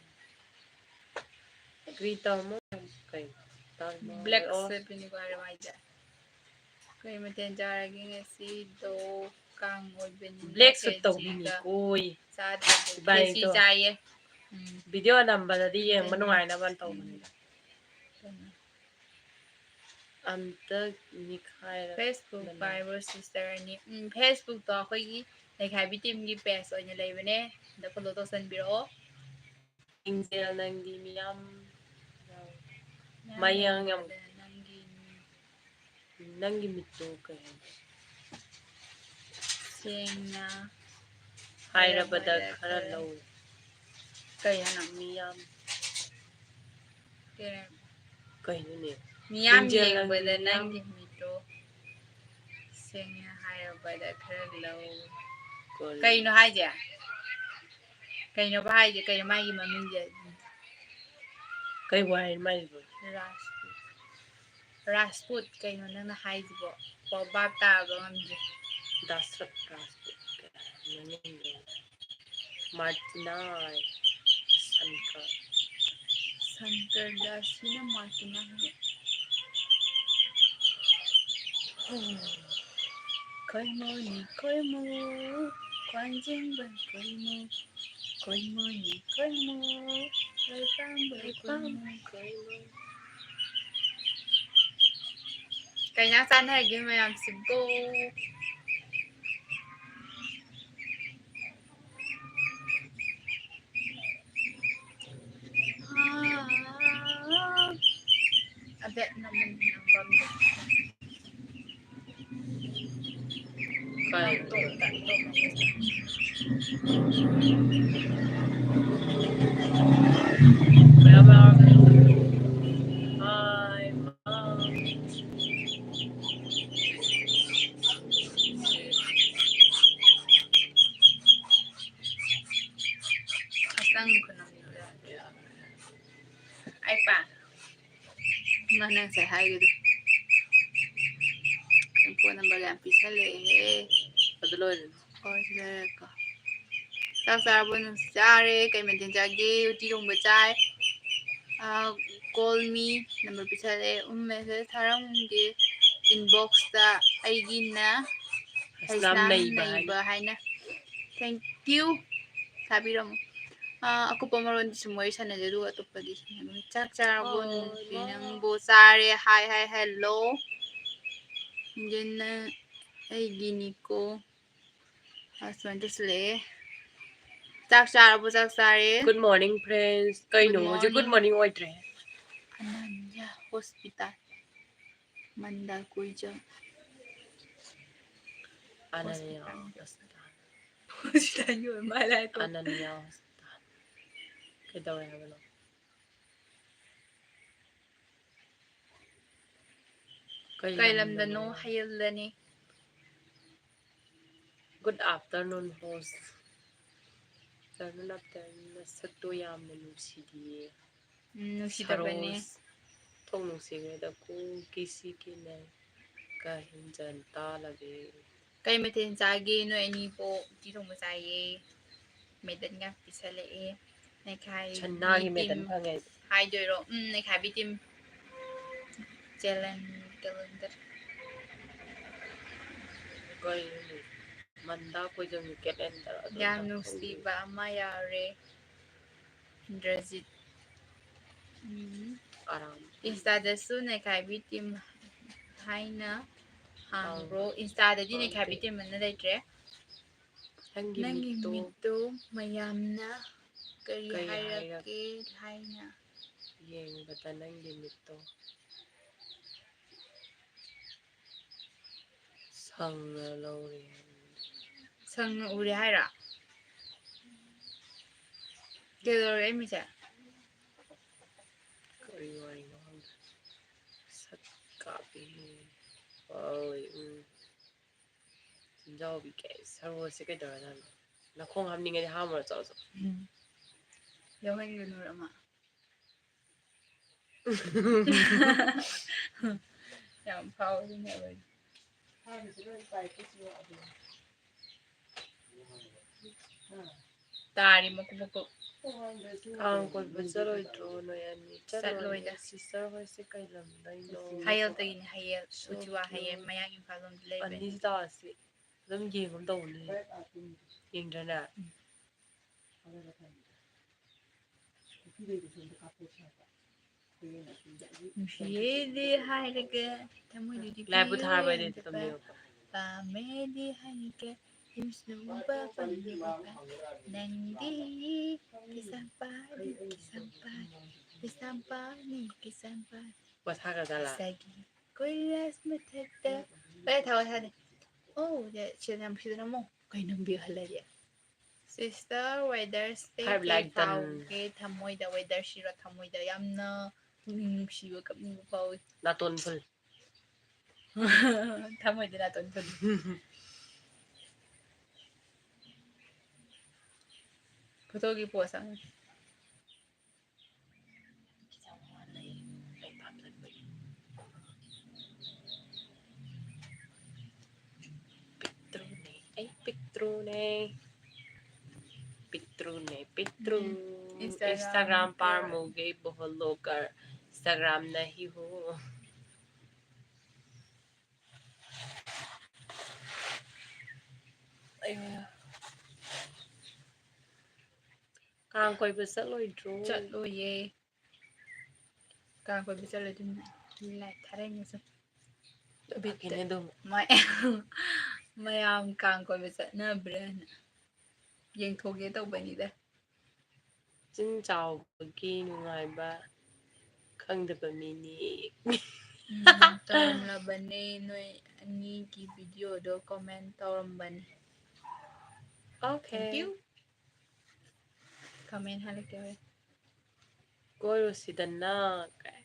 ꯀꯔꯤ ꯇꯧꯔꯝꯃꯣ? ꯀꯩ ꯇꯧꯔꯝꯃꯣ? Black ꯑꯣ꯫ ꯁꯦꯠꯄꯅꯤꯀꯣ, ꯍꯥꯏꯔꯦ ꯃꯥꯏꯁꯦ꯫ ꯀꯔꯤ ꯃꯊꯦꯜ ꯆꯥꯔꯒꯦ ꯉꯁꯤꯗꯣ? ꯀꯥꯡ ꯑꯣꯏꯕꯅꯤꯅ black suit ꯈꯦꯆꯤꯒ ꯇꯧꯕꯤꯅꯤꯀꯣꯌꯦ꯫ ꯆꯥꯗ꯭ꯔꯤꯕꯣ? ꯏꯕꯥꯅꯤꯗꯣ ꯈꯦꯆꯤ ꯆꯥꯏꯌꯦ꯫ ꯎꯝ꯫ Video ꯑꯅꯝꯕꯗꯗꯤ ꯌꯦꯡꯕ ꯎꯝ꯫ ꯅꯨꯡꯉꯥꯏꯅꯕ ꯇꯧꯕꯅꯤꯗ꯫ ꯎꯝ꯫ ꯑꯝꯇ ꯅꯤꯈꯥꯏꯔ Facebook ꯅꯝꯃꯣ꯫ ꯄꯥꯏꯕ꯭ꯔꯣ sister ꯑꯅꯤ? ꯎꯝ, Facebook ꯇꯣ ꯑꯩꯈꯣꯏꯒꯤ ꯅꯩꯈꯥꯏꯕꯤ team ꯒꯤ page ꯑꯣꯏꯅ ꯂꯩꯕꯅꯦ꯫ ꯑꯝꯇ follow ꯇꯧꯁꯟꯕꯤꯔꯛꯑꯣ꯫ ꯏꯟꯖꯦꯜ ꯅꯪꯗꯤ ꯃꯤꯌꯥꯝ ꯌꯥꯎꯋꯦ꯫ ꯃꯌꯥꯡ ꯌꯥꯝ ꯌꯥꯝꯕꯗ ꯅꯪꯒꯤ ꯃꯤ-, ꯅꯪꯒꯤ ꯃꯤꯠꯇꯣ ꯀꯩ ꯍꯥꯏꯒꯦ? ꯁꯦꯡꯅ ꯍꯥꯏꯔꯕꯗ ꯍꯥꯏꯔꯕꯗ ꯈꯔ ꯈꯔ ꯂꯧ꯫ ꯀꯩ ꯍꯥꯏꯅꯣ? ꯃꯤꯌꯥꯝ ꯀꯩ ꯍꯥꯏꯅꯣ? ꯀꯩꯅꯣꯅꯦ? ꯃꯤꯌꯥꯝ ꯏꯟꯖꯦꯜ ꯅꯪꯗꯤ ꯌꯦꯡꯕꯗ ꯃꯤꯌꯥꯝ ꯅꯪꯒꯤ ꯃꯤꯠꯇꯣ ꯁꯦꯡꯅ ꯍꯥꯏꯔꯕꯗ ꯈꯔ ꯂꯧ꯫ ꯀꯔꯤ? ꯀꯩꯅꯣ ꯍꯥꯏꯁꯦ? ꯀꯩꯅꯣꯕ ꯍꯥꯏꯁꯦ? ꯀꯩꯅꯣ ꯃꯥꯒꯤ ꯃꯃꯤꯡꯁꯦ? ꯀꯩ ꯋꯥ ꯍꯥꯏꯅꯣ ꯃꯥꯏꯁꯤꯕꯣ? ꯔꯥꯖꯄꯨꯠ꯫ ꯔꯥꯖꯄꯨꯠ ꯀꯩꯅꯣ ꯅꯪꯅ ꯍꯥꯏꯁꯤꯕꯣ? ꯄꯥꯎ ꯚꯥꯞ ꯇꯥꯕ ꯉꯝꯗ꯭ꯔꯦ꯫ ꯗꯥꯁꯔꯠ ꯔꯥꯖꯄꯨꯠ ꯀꯩ ꯍꯥꯏꯅꯣ ꯃꯃꯤꯡꯗꯣ? ꯃꯥꯔꯇꯤꯅꯥ ꯁꯟꯀꯔ꯫ ꯁꯟꯀꯔ ꯗꯥꯁꯤꯅ ꯃꯥꯔꯇꯤꯅꯥ ꯍꯥꯏꯕ꯫ ꯈꯣꯏꯃꯨꯅꯤ ꯈꯣꯏꯃꯨ, ꯈ꯭ꯋꯥꯡꯖꯤꯡꯕ ꯈꯣꯏꯃꯨ, ꯈꯣꯏꯃꯨꯅꯤ ꯈꯣꯏꯃꯨ, ꯂꯩꯄꯥꯝꯕ ꯈꯣꯏꯃꯨ, ꯈꯣꯏꯃꯨ꯫ ꯀꯩ ꯏꯟꯖꯥꯡ ꯆꯥꯟꯅꯔꯒꯦ ꯃꯌꯥꯝꯁꯤꯕꯣ? ꯑꯕꯦꯠ ꯅꯃꯟ ꯅꯝꯕꯝꯗꯣ꯫ ꯀꯥꯏ? ꯇꯣꯛ, ꯇꯣꯛ, ꯇꯣꯛ꯫ ꯃꯌꯥꯝ ꯌꯥꯎꯔꯝꯃꯦ꯫ ꯍꯥꯏ, ꯃꯥ꯫ ꯑꯁ, ꯅꯪ ꯈꯨꯅꯝꯗꯨꯗꯤ ꯌꯥꯗꯦ꯫ ꯑꯩ ꯄꯥ-, ꯅꯪ ꯉꯁꯥꯏ ꯍꯥꯏꯒꯤꯗꯣ꯫ ꯅꯪ ꯐꯣꯟ ꯅꯝꯕꯔ ꯌꯥꯝ ꯄꯤꯁꯜꯂꯛꯑꯦꯍꯦ꯫ ꯑꯗꯨ ꯂꯣꯏꯔꯦ꯫ ꯍꯣꯏ, ꯁꯤ ꯂꯣꯏꯔꯦꯀꯣ꯫ ꯆꯥꯛ ꯆꯥꯔꯕꯣ? ꯅꯪ ꯆꯥꯔꯦ꯫ ꯀꯩ ꯃꯊꯦꯜ ꯆꯥꯒꯦ? ꯎꯇꯤ ꯊꯣꯡꯕ ꯆꯥꯏ꯫ ꯑꯥ, call me ꯅꯝꯕꯔ ꯄꯤꯁꯜꯂꯛꯑꯦ꯫ ꯎꯝ, message ꯊꯥꯔꯝꯒꯦ inbox ꯇ꯫ ꯑꯩꯒꯤꯅ ꯑꯁꯂꯥꯝ ꯍꯩꯁꯂꯥꯝ ꯅꯩꯕ ꯍꯥꯏꯅ꯫ ꯅꯩꯕ ꯍꯥꯏꯅ꯫ Thank you꯫ ꯊꯥꯕꯤꯔꯝꯃꯣ꯫ ꯑꯥ, ꯑꯀꯨꯞꯄ ꯃꯔꯣꯟꯗꯤ ꯁꯨꯝ ꯋꯥꯔꯤ ꯁꯥꯟꯅꯖꯦ, ꯑꯗꯨꯒ ꯑꯇꯣꯞꯄꯗꯤ ꯁꯥꯟꯅꯔꯣꯏ꯫ ꯆꯥꯛ ꯆꯥꯔꯕꯣ? ꯍꯣꯏ, ꯅꯨꯡꯁꯤ ꯃꯥ꯫ ꯅꯪꯕꯨ ꯆꯥꯔꯦ꯫ ꯍꯥꯏ, ꯍꯥꯏ, hello꯫ ꯑꯗꯨꯅ ꯑꯩꯒꯤꯅꯤꯀꯣ꯫ ꯑꯁ, ꯁꯨꯃꯥꯏꯅ ꯇꯧꯁꯤꯜꯂꯛꯑꯦ꯫ ꯆꯥꯛ ꯆꯥꯔꯕꯣ? ꯆꯥꯛ ꯆꯥꯔꯦ꯫ Good morning, friends꯫ ꯀꯩꯅꯣ, Good ꯍꯧꯖꯤꯛ good morning꯫ Morning ꯑꯣꯏꯗ꯭ꯔꯦ꯫ ꯑꯅꯟꯌ hospital꯫ ꯃꯟꯗꯥ ꯀꯨꯏꯖꯝ꯫ ꯑꯅꯟꯌ hospital꯫ Hospital꯫ Hospital ꯒꯤ ꯑꯣꯏ ꯃꯥꯜꯂꯦ ꯍꯥꯏꯀꯣ꯫ ꯑꯅꯟꯌ hospital꯫ ꯀꯩꯗꯧꯔꯦ ꯍꯥꯏꯕꯅꯣ? ꯀꯩ ꯀꯩ ꯂꯝꯗꯅꯣ? ꯂꯝꯗꯅꯣ? ꯍꯌꯦꯜꯗꯅꯤ꯫ Good afternoon, host꯫ Good afternoon, ꯅꯁꯛꯇꯣ ꯌꯥꯝꯅ ꯅꯨꯡꯁꯤꯗꯤꯌꯦ꯫ ꯎꯝ, ꯅꯨꯡꯁꯤꯗꯕꯅꯦ꯫ ꯁꯔꯣꯁ, ꯊꯣꯡ ꯅꯨꯡꯁꯤꯈ꯭ꯔꯦꯗ, ꯀꯨꯀꯤꯁꯤ ꯀꯤꯅꯩ꯫ ꯀꯥ ꯍꯦꯟꯖꯟ ꯇꯥꯂꯒꯦ꯫ ꯀꯩ ꯃꯊꯦꯜ ꯆꯥꯒꯦ? ꯅꯣꯏ ꯑꯅꯤꯕꯨ ꯎꯇꯤ ꯊꯣꯡꯕ ꯆꯥꯏꯌꯦ꯫ ꯃꯦꯗꯟꯒ ꯄꯤꯁꯜꯂꯛꯑꯦ꯫ ꯅꯩꯈꯥꯏꯕꯤ ꯁꯅꯥꯒꯤ ꯃꯦꯗꯟ team ꯐꯪꯉꯦ ꯑꯩꯗꯤ꯫ ꯍꯥꯏꯗꯣꯏꯔꯣ? ꯎꯝ, ꯅꯩꯈꯥꯏꯕꯤ team꯫ Challenge-, calendar꯫ ꯀꯩꯅꯣꯅꯦ? ꯃꯟꯗꯥ ꯀꯣꯏꯖꯝꯒꯤ calendar ꯑꯗꯨ ꯌꯥꯝ ꯇꯝꯍꯧꯗꯦ꯫ ꯅꯨꯡꯁꯤꯕ ꯑꯃ ꯌꯥꯎꯔꯦ꯫ ꯏꯟꯗ꯭ꯔꯖꯤꯠ꯫ ꯎꯝ꯫ ꯑꯔꯥꯝ꯫ Insta-ꯗꯁꯨ ꯅꯩꯈꯥꯏꯕꯤ team ꯍꯥꯏꯅ ꯍꯥꯡꯕ꯭ꯔꯣ? Insta-ꯗꯗꯤ ꯅꯩꯈꯥꯏꯕꯤ team ꯑꯅ ꯂꯩꯇ꯭ꯔꯦ꯫ ꯅꯪꯒꯤ ꯅꯪꯒꯤ ꯃꯤꯠꯇꯣ ꯃꯤꯠꯇꯣ ꯃꯌꯥꯝꯅ ꯀꯔꯤ ꯀꯔꯤ ꯍꯥꯏꯔꯛꯀꯦ ꯍꯥꯏꯅ꯫ ꯌꯦꯡꯕꯗ ꯅꯪꯒꯤ ꯃꯤꯠꯇꯣ ꯁꯪꯅ ꯂꯧꯔꯦ꯫ ꯁꯪꯅ ꯎꯔꯦ ꯍꯥꯏꯔꯣ? ꯀꯩꯗꯧꯔꯦ ꯑꯩ ꯃꯤꯠꯁꯦ? ꯀꯔꯤ ꯋꯥꯔꯤꯅꯣ ꯈꯪꯗꯦ꯫ ꯁꯛ ꯀꯥꯞꯄꯤ꯫ ꯍꯣꯏ, ꯎꯝ꯫ ꯆꯤꯟꯖꯥꯎꯕꯤ ꯀꯩ ꯁꯔꯨꯁꯦ ꯀꯩꯗꯧꯔꯖꯥꯠꯅꯣ? ꯅꯈꯣꯡ ꯍꯥꯝꯅꯤꯡꯉꯗꯤ ꯍꯥꯝꯃꯨꯔꯣ, ꯆꯠꯂꯣ, ꯆꯠꯂꯣ꯫ ꯎꯝ꯫ ꯌꯥꯎꯍꯟꯒꯅꯨ ꯑꯃ꯫ ꯌꯥꯝ ꯐꯥꯎꯕꯅꯦꯕ꯫ ꯇꯥꯔꯤ ꯃꯀꯨꯞ ꯃꯀꯨꯞ꯫ ꯀꯥꯡ ꯀꯣꯏꯕ ꯆꯠꯂꯣꯏꯗ꯭ꯔꯣ ꯅꯣꯏ ꯑꯅꯤ? ꯆꯠꯂꯣꯏꯗ꯫ ꯆꯠꯂꯣꯏꯌꯦ꯫ Sister ꯍꯣꯏꯁꯦ ꯀꯩ ꯂꯝꯗꯩꯅꯣ? ꯍꯌꯦꯜꯗꯒꯤꯅꯦ, ꯍꯌꯦꯜ꯫ So ꯎꯆꯤꯋꯥ cute꯫ ꯍꯌꯦꯜ, ꯃꯌꯥꯡ ꯏꯝꯐꯥꯜ ꯂꯣꯝꯗ ꯂꯩꯕꯅꯦ꯫ ꯑꯅꯤꯁꯤ ꯇꯥꯔꯁꯤ ꯑꯗꯨꯝ ꯌꯦꯡꯒꯨꯝ ꯇꯧꯕꯅꯦ꯫ ꯌꯦꯡꯗ꯭ꯔꯅꯦ? ꯎꯝ꯫ ꯅꯨꯡꯁꯤꯌꯦꯗꯤ ꯍꯥꯏꯔꯒ ꯊꯃꯣꯏꯗꯨꯗꯤ ꯂꯥꯏꯕꯨ ꯊꯥꯔꯕ ꯑꯩꯗꯤ ꯄꯦꯟꯗꯕ꯫ ꯇꯨꯝꯅꯤꯡꯉꯛꯄ꯫ ꯄꯥꯝꯃꯦꯗꯤ ꯍꯥꯏꯔꯒ ꯏꯁꯅꯨꯕ ꯄꯟꯗꯕ꯫ ꯅꯪꯗꯤ ꯀꯩꯁꯥꯝꯄꯥꯠꯅꯤ, ꯀꯩꯁꯥꯝꯄꯥꯠ, ꯀꯩꯁꯥꯝꯄꯥꯠꯅꯤ, ꯀꯩꯁꯥꯝꯄꯥꯠ꯫ ꯋꯥ ꯊꯥꯒ꯭ꯔꯖꯥꯠꯂꯥ? ꯏꯁꯥꯒꯤ ꯀꯣꯏꯂꯥꯁ ꯃꯊꯛꯇ꯫ ꯑꯦ, ꯊꯥꯎ ꯊꯥꯗꯦ꯫ ꯑꯣ, ꯁꯤꯗ ꯌꯥꯝ ꯁꯤꯗꯅ ꯑꯃꯨꯛ ꯀꯩ ꯅꯝꯕꯤ ꯍꯜꯂꯗꯤ꯫ Sister, weather-ꯁꯦ ꯍꯥꯏꯕ ꯀꯩ ꯂꯥꯏꯔꯤꯛ ꯇꯝ- ꯐꯥꯎꯒꯦ? ꯊꯃꯣꯏꯗ, weather-ꯁꯤꯔꯣ ꯊꯃꯣꯏꯗ ꯌꯥꯝꯅ ꯄꯨꯛꯅꯤꯡ ꯅꯨꯡꯁꯤꯕ, ꯀꯞꯅꯤꯡꯕ ꯐꯥꯎꯏ꯫ ꯅꯥꯇꯣꯟ ꯐꯨꯜ꯫ ꯊꯃꯣꯏꯗ ꯅꯥꯇꯣꯟ ꯐꯨꯜ꯫ Photo-ꯒꯤ pose ꯑꯃ꯫ ꯄꯤꯛꯇ꯭ꯔꯨꯅꯦ, ꯑꯩ ꯄꯤꯛꯇ꯭ꯔꯨꯅꯦ꯫ ꯄꯤꯛꯇ꯭ꯔꯨꯅꯦ, ꯄꯤꯛꯇ꯭ꯔꯨ꯫ ꯎꯝ, Instagram꯫ Instagram ꯄꯥꯔꯃꯨꯒꯦ ꯕꯣꯍꯣ ꯂꯣꯀꯔ꯫ Instagram ꯅꯍꯤ ꯍꯣ꯫ ꯀꯥꯡ ꯀꯣꯏꯕ ꯆꯠꯂꯣꯏꯗ꯭ꯔꯣ? ꯆꯠꯂꯣꯏꯌꯦ꯫ ꯀꯥꯡ ꯀꯣꯏꯕ ꯆꯠꯂꯣꯏ, ꯑꯗꯨꯝ ꯂꯥꯏꯞ ꯊꯥꯔꯛꯏꯅꯦ ꯁꯨꯝ꯫ ꯕꯤꯠꯇ꯫ ꯐꯥꯒꯤꯅꯦ ꯑꯗꯨꯝ꯫ ꯃꯌꯥꯝ, ꯃꯌꯥꯝ ꯀꯥꯡ ꯀꯣꯏꯕ ꯆꯠꯅꯕ꯭ꯔꯥꯅ ꯌꯦꯡꯊꯣꯛꯀꯦ ꯇꯧꯕꯅꯤꯗ꯫ ꯆꯤꯟ ꯆꯥꯎꯕꯒꯤ ꯅꯨꯡꯉꯥꯏꯕ ꯈꯪꯗꯕ ꯃꯤꯅꯤ꯫ ꯎꯝ, ꯇꯧꯔꯝꯂꯕꯅꯦ, ꯅꯣꯏ ꯑꯅꯤꯒꯤ ꯚꯤꯗꯤꯑꯣꯗꯣ ꯀꯣꯃꯦꯟ ꯇꯧꯔꯝꯕꯅꯦ꯫ Okay. Thank you. ꯀꯃꯦꯟ ꯍꯜꯂꯛꯀꯦ ꯍꯣꯔꯦꯟ꯫ ꯀꯣꯏꯔꯨꯁꯤꯗꯅ ꯀꯥꯏ꯫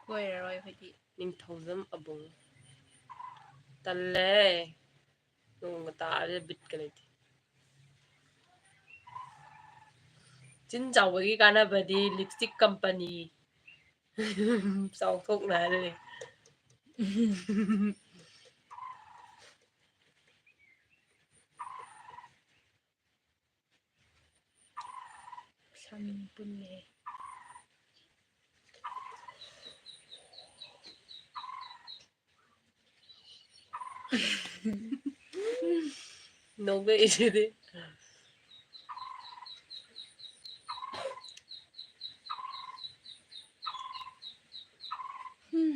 ꯀꯣꯏꯔꯔꯣꯏ ꯑꯩꯈꯣꯏꯗꯤ꯫ ꯅꯤꯡꯊꯧꯖꯝ ꯑꯕꯨꯡ꯫ ꯇꯜꯂꯦ꯫ ꯅꯣꯡꯒ ꯇꯥꯕꯁꯤꯗ ꯕꯤꯠꯀ ꯂꯩꯇꯦ꯫ ꯆꯤꯟ ꯆꯥꯎꯕꯒꯤ ꯀꯥꯟꯅꯕꯗꯤ ꯂꯤꯞꯁꯇꯤꯛ ꯀꯝꯄꯅꯤ ꯆꯥꯎꯊꯣꯛꯅꯍꯜꯂꯦ꯫ ꯁꯝ ꯄꯨꯜꯂꯦ꯫ ꯅꯣꯛꯂꯛꯏꯁꯤꯗꯤ꯫ ꯍꯨꯝ,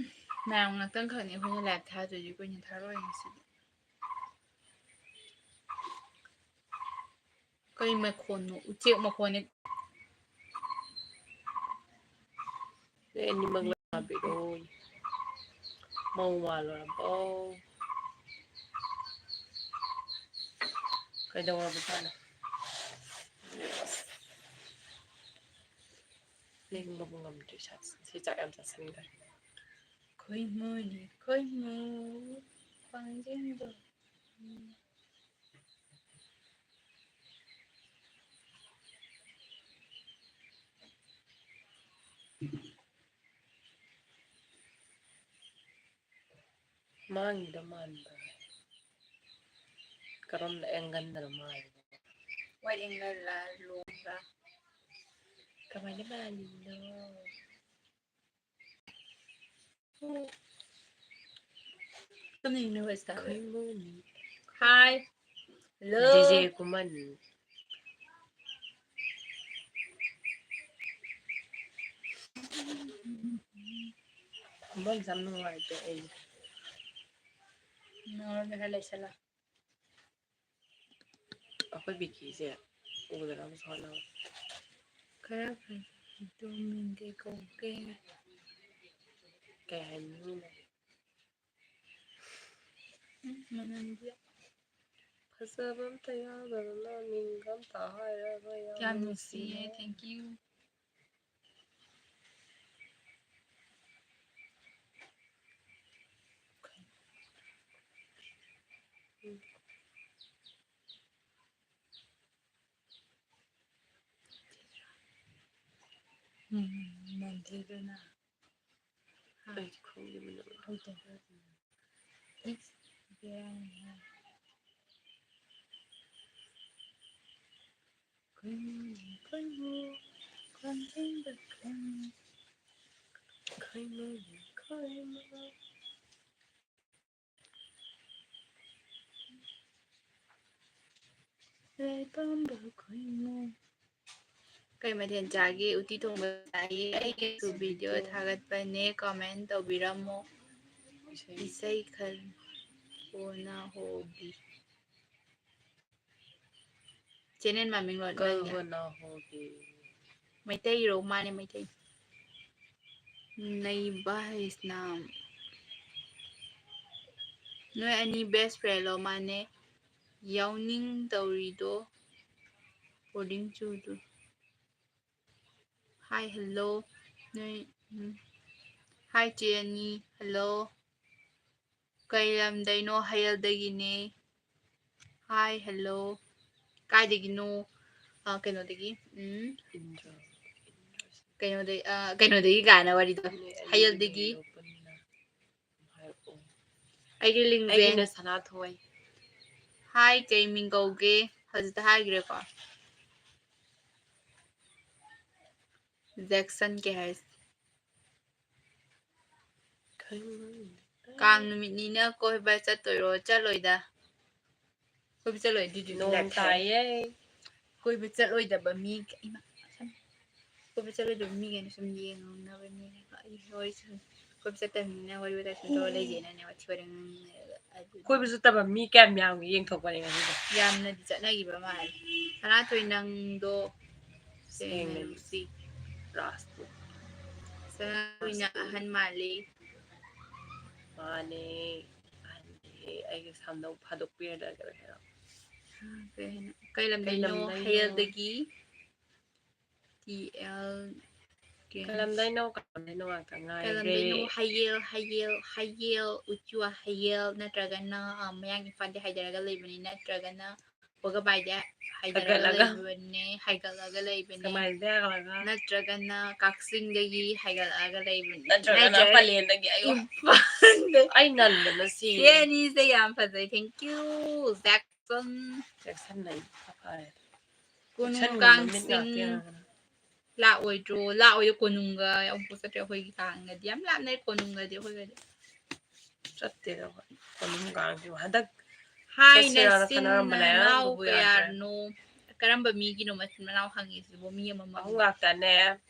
ꯃꯌꯥꯝ ꯉꯥꯛꯇꯪ ꯈꯛꯅꯤ ꯑꯩꯈꯣꯏꯅ ꯂꯥꯏꯞ ꯊꯥꯗꯣꯏꯁꯦ, ꯀꯨꯏꯅ ꯊꯥꯔꯣꯏ ꯉꯁꯤꯗꯤ꯫ ꯀꯩ ꯃꯈꯣꯟꯅꯣ? ꯎꯆꯦꯛ ꯃꯈꯣꯟꯅꯤ꯫ ꯅꯣꯏ ꯑꯅꯤꯃꯛ ꯂꯥꯛꯄꯤꯔꯣ꯫ ꯃꯧ ꯃꯥꯜꯂꯨꯔꯕꯣ? ꯀꯩꯗꯧꯔꯕꯖꯥꯠꯅꯣ? ꯂꯦꯡꯕꯕꯨ ꯉꯝꯗ꯭ꯔꯤ ꯏꯁꯥꯁꯦ꯫ ꯁꯤ ꯆꯥꯛ ꯌꯥꯝ ꯆꯥꯁꯤꯟꯈ꯭ꯔꯦ꯫ ꯈꯣꯏꯃꯨꯅꯤ ꯈꯣꯏꯃꯨ ꯄꯥꯡꯖꯤꯡꯗꯣ꯫ ꯃꯥꯡꯉꯤꯗ ꯃꯥꯟꯕ꯫ ꯀꯔꯝꯕ angle ꯗꯅꯣ ꯃꯥꯜꯂꯤꯗꯣ? Wide angle ꯂ, long ꯂ? ꯀꯃꯥꯏꯅ ꯃꯥꯜꯂꯤꯅꯣ? ꯇꯨꯝꯅꯤꯡꯉꯦ ꯑꯩꯈꯣꯏ ꯁꯤꯗ꯫ ꯈꯣꯏꯃꯨꯅꯤ꯫ Hi꯫ ꯍꯜꯂꯣ꯫ ꯗꯤ ꯖꯦ ꯈꯨꯃꯟ꯫ ꯈꯨꯃꯟꯁꯦ ꯌꯥꯝ ꯅꯨꯡꯉꯥꯏꯇꯦ ꯑꯩ꯫ ꯅꯉꯣꯟꯗ ꯈꯔ ꯂꯩꯁꯜꯂꯣ꯫ ꯑꯩꯈꯣꯏ ꯕꯤꯀꯤꯁꯦ ꯎꯗꯅꯕꯁꯨ ꯍꯣꯠꯅꯧ꯫ ꯈꯔ ꯐꯖꯕꯗꯣ ꯃꯤꯡ ꯀꯩ ꯀꯧꯒꯦ? ꯀꯩ ꯍꯥꯏꯅꯤꯡꯉꯤꯅꯣ? ꯎꯝ, ꯃꯅꯝꯗꯤ ꯐꯖꯕ ꯑꯝꯇ ꯌꯥꯎꯗꯗꯅ ꯃꯤꯡꯒ ꯑꯝꯇ ꯍꯥꯏꯔꯒ ꯌꯥꯝ ꯌꯥꯝ ꯅꯨꯡꯁꯤꯌꯦ, ꯅꯨꯡꯁꯤꯌꯦ꯫ Thank you꯫ ꯎꯝ, ꯅꯝꯊꯤꯗꯅ꯫ ꯍꯥ? ꯑꯩ ꯈꯪꯗꯦ ꯃꯅꯝ꯫ ꯍꯣꯏꯗ꯫ ꯏꯁ, ꯕꯦꯔꯥꯅꯤꯍꯦ꯫ ꯈꯣꯏꯃꯨ, ꯈꯣꯏꯃꯨ, ꯈꯣꯟꯖꯦꯜꯗ ꯈꯣꯏꯃꯨ꯫ ꯈꯣꯏꯃꯨ, ꯈꯣꯏꯃꯨ꯫ ꯂꯩꯄꯥꯝꯕ ꯈꯣꯏꯃꯨ꯫ ꯀꯩ ꯃꯊꯦꯜ ꯆꯥꯒꯦ? ꯎꯇꯤ ꯊꯣꯡꯕ ꯆꯥꯏꯌꯦ꯫ ꯑꯩꯒꯤꯁꯨ video ꯊꯥꯒꯠꯄꯅꯦ, comment ꯇꯧꯕꯤꯔꯝꯃꯣ꯫ ꯏꯁꯩ ꯈꯟ-, ꯀꯣꯟꯅ ꯍꯣꯕꯤ꯫ Channel ꯃꯃꯤꯡ ꯂꯣ ꯅꯪꯒꯤ? ꯀꯣꯟꯅ ꯍꯣꯕꯤ꯫ ꯃꯩꯇꯩꯔꯣ? ꯃꯥꯅꯦ, ꯃꯩꯇꯩ꯫ ꯅꯩꯕ ꯍꯩꯁꯅꯥꯝ꯫ ꯅꯣꯏ ꯑꯅꯤ best friend ꯂꯣ? ꯃꯥꯅꯦ꯫ ꯌꯥꯎꯅꯤꯡ ꯇꯧꯔꯤꯗꯣ boarding ꯆꯨꯗ꯭ꯔꯣ? Hi, hello꯫ ꯅꯣꯏ, ꯎꯝ꯫ Hi, ꯆꯦ ꯑꯅꯤ꯫ Hello꯫ ꯀꯩ ꯂꯝꯗꯩꯅꯣ? ꯍꯌꯦꯜꯗꯒꯤꯅꯦ꯫ Hi, hello꯫ ꯀꯥꯏꯗꯒꯤꯅꯣ? ꯑ, ꯀꯩꯅꯣꯗꯒꯤ꯫ ꯎꯝ꯫ ꯏꯟꯗ꯭ꯔꯣ꯫ ꯀꯩꯅꯣꯗꯒꯤ, ꯑ, ꯀꯩꯅꯣꯗꯒꯤ ꯀꯥꯏꯅ ꯋꯥꯔꯤꯗꯣ꯫ ꯍꯌꯦꯜꯗꯒꯤ꯫ ꯍꯥꯏꯔꯛꯑꯣ꯫ ꯑꯩꯒꯤ ꯂꯤꯡꯖꯦꯜ꯫ ꯑꯩꯒꯤꯅ ꯁꯅꯥꯊꯣꯏ꯫ Hi, ꯀꯩ ꯃꯤꯡ ꯀꯧꯒꯦ? ꯍꯧꯖꯤꯛꯇ ꯍꯥꯏꯈ꯭ꯔꯦꯀꯣ꯫ Jackson ꯀꯩ ꯍꯥꯏꯁꯦ? ꯀꯥꯡ ꯅꯨꯃꯤꯠꯅꯤꯅ ꯀꯣꯏꯕ ꯆꯠꯇꯣꯏꯔꯣ? ꯆꯠꯂꯣꯏꯗ꯫ ꯀꯣꯏꯕ ꯆꯠꯂꯣꯏ ꯑꯗꯨꯗꯤ ꯅꯣꯡ ꯂꯦꯞꯊꯣꯛꯑꯦ꯫ ꯇꯥꯏꯌꯦ꯫ ꯀꯣꯏꯕ ꯆꯠꯂꯣꯏꯗꯕ ꯃꯤ ꯀ-, ꯏꯃꯥ, ꯁꯝ-, ꯀꯣꯏꯕ ꯆꯠꯂꯣꯏꯗꯕ ꯃꯤꯒꯩꯅ ꯁꯨꯝ ꯌꯦꯡꯅꯕꯅꯦ꯫ ꯑꯩ ꯍꯣꯏ ꯁꯨꯝ ꯀꯣꯏꯕ ꯆꯠꯇꯕꯅꯤꯅ ꯋꯥꯔꯤ ꯋꯥꯇꯥꯏ ꯁꯨꯝ ꯇꯧꯔ ꯂꯩꯒꯦꯅꯅꯦ ꯋꯥꯊꯤ ꯋꯥꯔꯦꯝ ꯉꯥꯡꯉꯒ ꯑꯗꯨꯗꯤ ꯀꯣꯏꯕ ꯆꯠꯇꯕ ꯃꯤ ꯀꯌꯥꯝ ꯌꯥꯝꯒꯦ ꯌꯦꯡꯊꯣꯛꯄꯅꯦ ꯉꯁꯤꯗꯣ꯫ ꯌꯥꯝꯅꯗꯤ ꯆꯠꯅꯈꯤꯕ ꯃꯥꯜꯂꯦ꯫ ꯁꯅꯥꯊꯣꯏ ꯅꯪꯗꯣ ꯁꯦꯡꯅ ꯁꯦꯡꯅ ꯅꯨꯡꯁꯤ꯫ ꯔꯥꯁꯇꯣ꯫ ꯁꯅꯥꯊꯣꯏꯅ ꯑꯍꯟ ꯃꯥꯜꯂꯤ꯫ ꯃꯥꯅꯦ꯫ ꯑꯍꯟꯅꯦ꯫ ꯑꯩꯒꯤ ꯁꯝꯗꯣ ꯐꯥꯗꯣꯛꯄꯤꯔꯗ꯭ꯔꯥ ꯀꯩꯅꯣ꯫ ꯀꯩ ꯍꯥꯏꯅꯣ? ꯀꯩ ꯂꯝꯗꯩꯅꯣ? ꯂꯝꯗꯩꯅꯣ? ꯍꯌꯦꯜꯗꯒꯤ꯫ ꯇꯤ ꯑꯦꯜ ꯀꯦ꯫ ꯀꯩ ꯂꯝꯗꯩꯅꯣ? ꯀꯩ ꯂꯝꯗꯩꯅꯣ ꯉꯥꯛꯇ ꯉꯥꯏꯔꯦ꯫ ꯀꯩ ꯂꯝꯗꯩꯅꯣ? ꯍꯌꯦꯜ, ꯍꯌꯦꯜ, ꯍꯌꯦꯜ, ꯎꯆꯨ ꯍꯌꯦꯜ ꯅꯠꯇ꯭ꯔꯒꯅ, ꯑ, ꯃꯌꯥꯡ ꯏꯝꯐꯥꯜꯗ ꯍꯥꯏꯗꯔꯒ ꯂꯩꯕꯅꯤ, ꯅꯠꯇ꯭ꯔꯒꯅ ꯕꯣꯒꯥꯕꯥꯏꯗ ꯍꯥꯏꯗꯔꯒ ꯍꯥꯏꯒꯠꯂꯒ꯫ ꯂꯩꯕꯅꯦ, ꯍꯥꯏꯒꯠꯂꯒ ꯂꯩꯕꯅꯦ꯫ ꯀꯃꯥꯏꯅ ꯍꯥꯏꯒꯠꯂꯒ? ꯅꯠꯇ꯭ꯔꯒꯅ ꯀꯛꯆꯤꯡꯗꯒꯤ ꯍꯥꯏꯒꯠꯂꯛꯑꯒ ꯂꯩꯕꯅꯦ꯫ ꯅꯠꯇ꯭ꯔꯒꯅ ꯅꯠꯇ꯭ꯔꯒ ꯄꯂꯦꯟꯗꯒꯤ꯫ ꯑꯌꯣ꯫ ꯏꯝꯐꯥꯜꯗ꯫ ꯑꯩ ꯅꯟꯕꯅ ꯁꯤ꯫ ꯆꯦ ꯑꯅꯤꯁꯦ ꯌꯥꯝ ꯐꯖꯩ꯫ Thank you, Jackson. ꯖꯦꯛꯁꯟ ꯂꯩ꯫ ꯐꯔꯦ꯫ ꯀꯣꯅꯨꯡ ꯖꯦꯛꯁꯟꯒꯨꯝꯕ ꯃꯤꯠ ꯀꯥꯡꯁꯤꯡ ꯉꯥꯛꯇ ꯌꯥꯔꯒꯅ꯫ ꯂꯥꯛꯑꯣꯏꯗ꯭ꯔꯣ? ꯂꯥꯛꯑꯣꯏꯗ, ꯀꯣꯅꯨꯡꯒ ꯑꯃꯨꯛꯐꯥꯎ ꯆꯠꯇ꯭ꯔꯦ꯫ ꯑꯩꯈꯣꯏꯒꯤ ꯀꯥꯡꯒꯗꯤ ꯌꯥꯝ ꯂꯥꯞꯅꯩ, ꯀꯣꯅꯨꯡꯒꯗꯤ ꯑꯩꯈꯣꯏꯒꯗꯤ꯫ ꯆꯠꯇꯦꯗ ꯑꯩꯈꯣꯏ꯫ ꯀꯣꯅꯨꯡ ꯀꯥꯡꯁꯤꯕꯨ ꯍꯟꯗꯛ ꯍꯥꯏ, ꯆꯠꯁꯤꯔꯥꯅ ꯅꯆꯤꯟ ꯈꯟꯅꯔꯝꯕꯅꯦ, ꯅꯅꯥꯎ ꯑꯗꯨꯕꯨ ꯌꯥꯗ꯭ꯔꯦ꯫ ꯀꯌꯥꯅꯣ? ꯀꯔꯝꯕ ꯃꯤꯒꯤꯅꯣ ꯃꯆꯤꯟ ꯃꯅꯥꯎ ꯍꯪꯉꯤꯁꯤꯕꯣ? ꯃꯤ ꯑꯃꯃꯝ꯫ ꯑꯍꯨꯝ ꯉꯥꯛꯇꯅꯦ꯫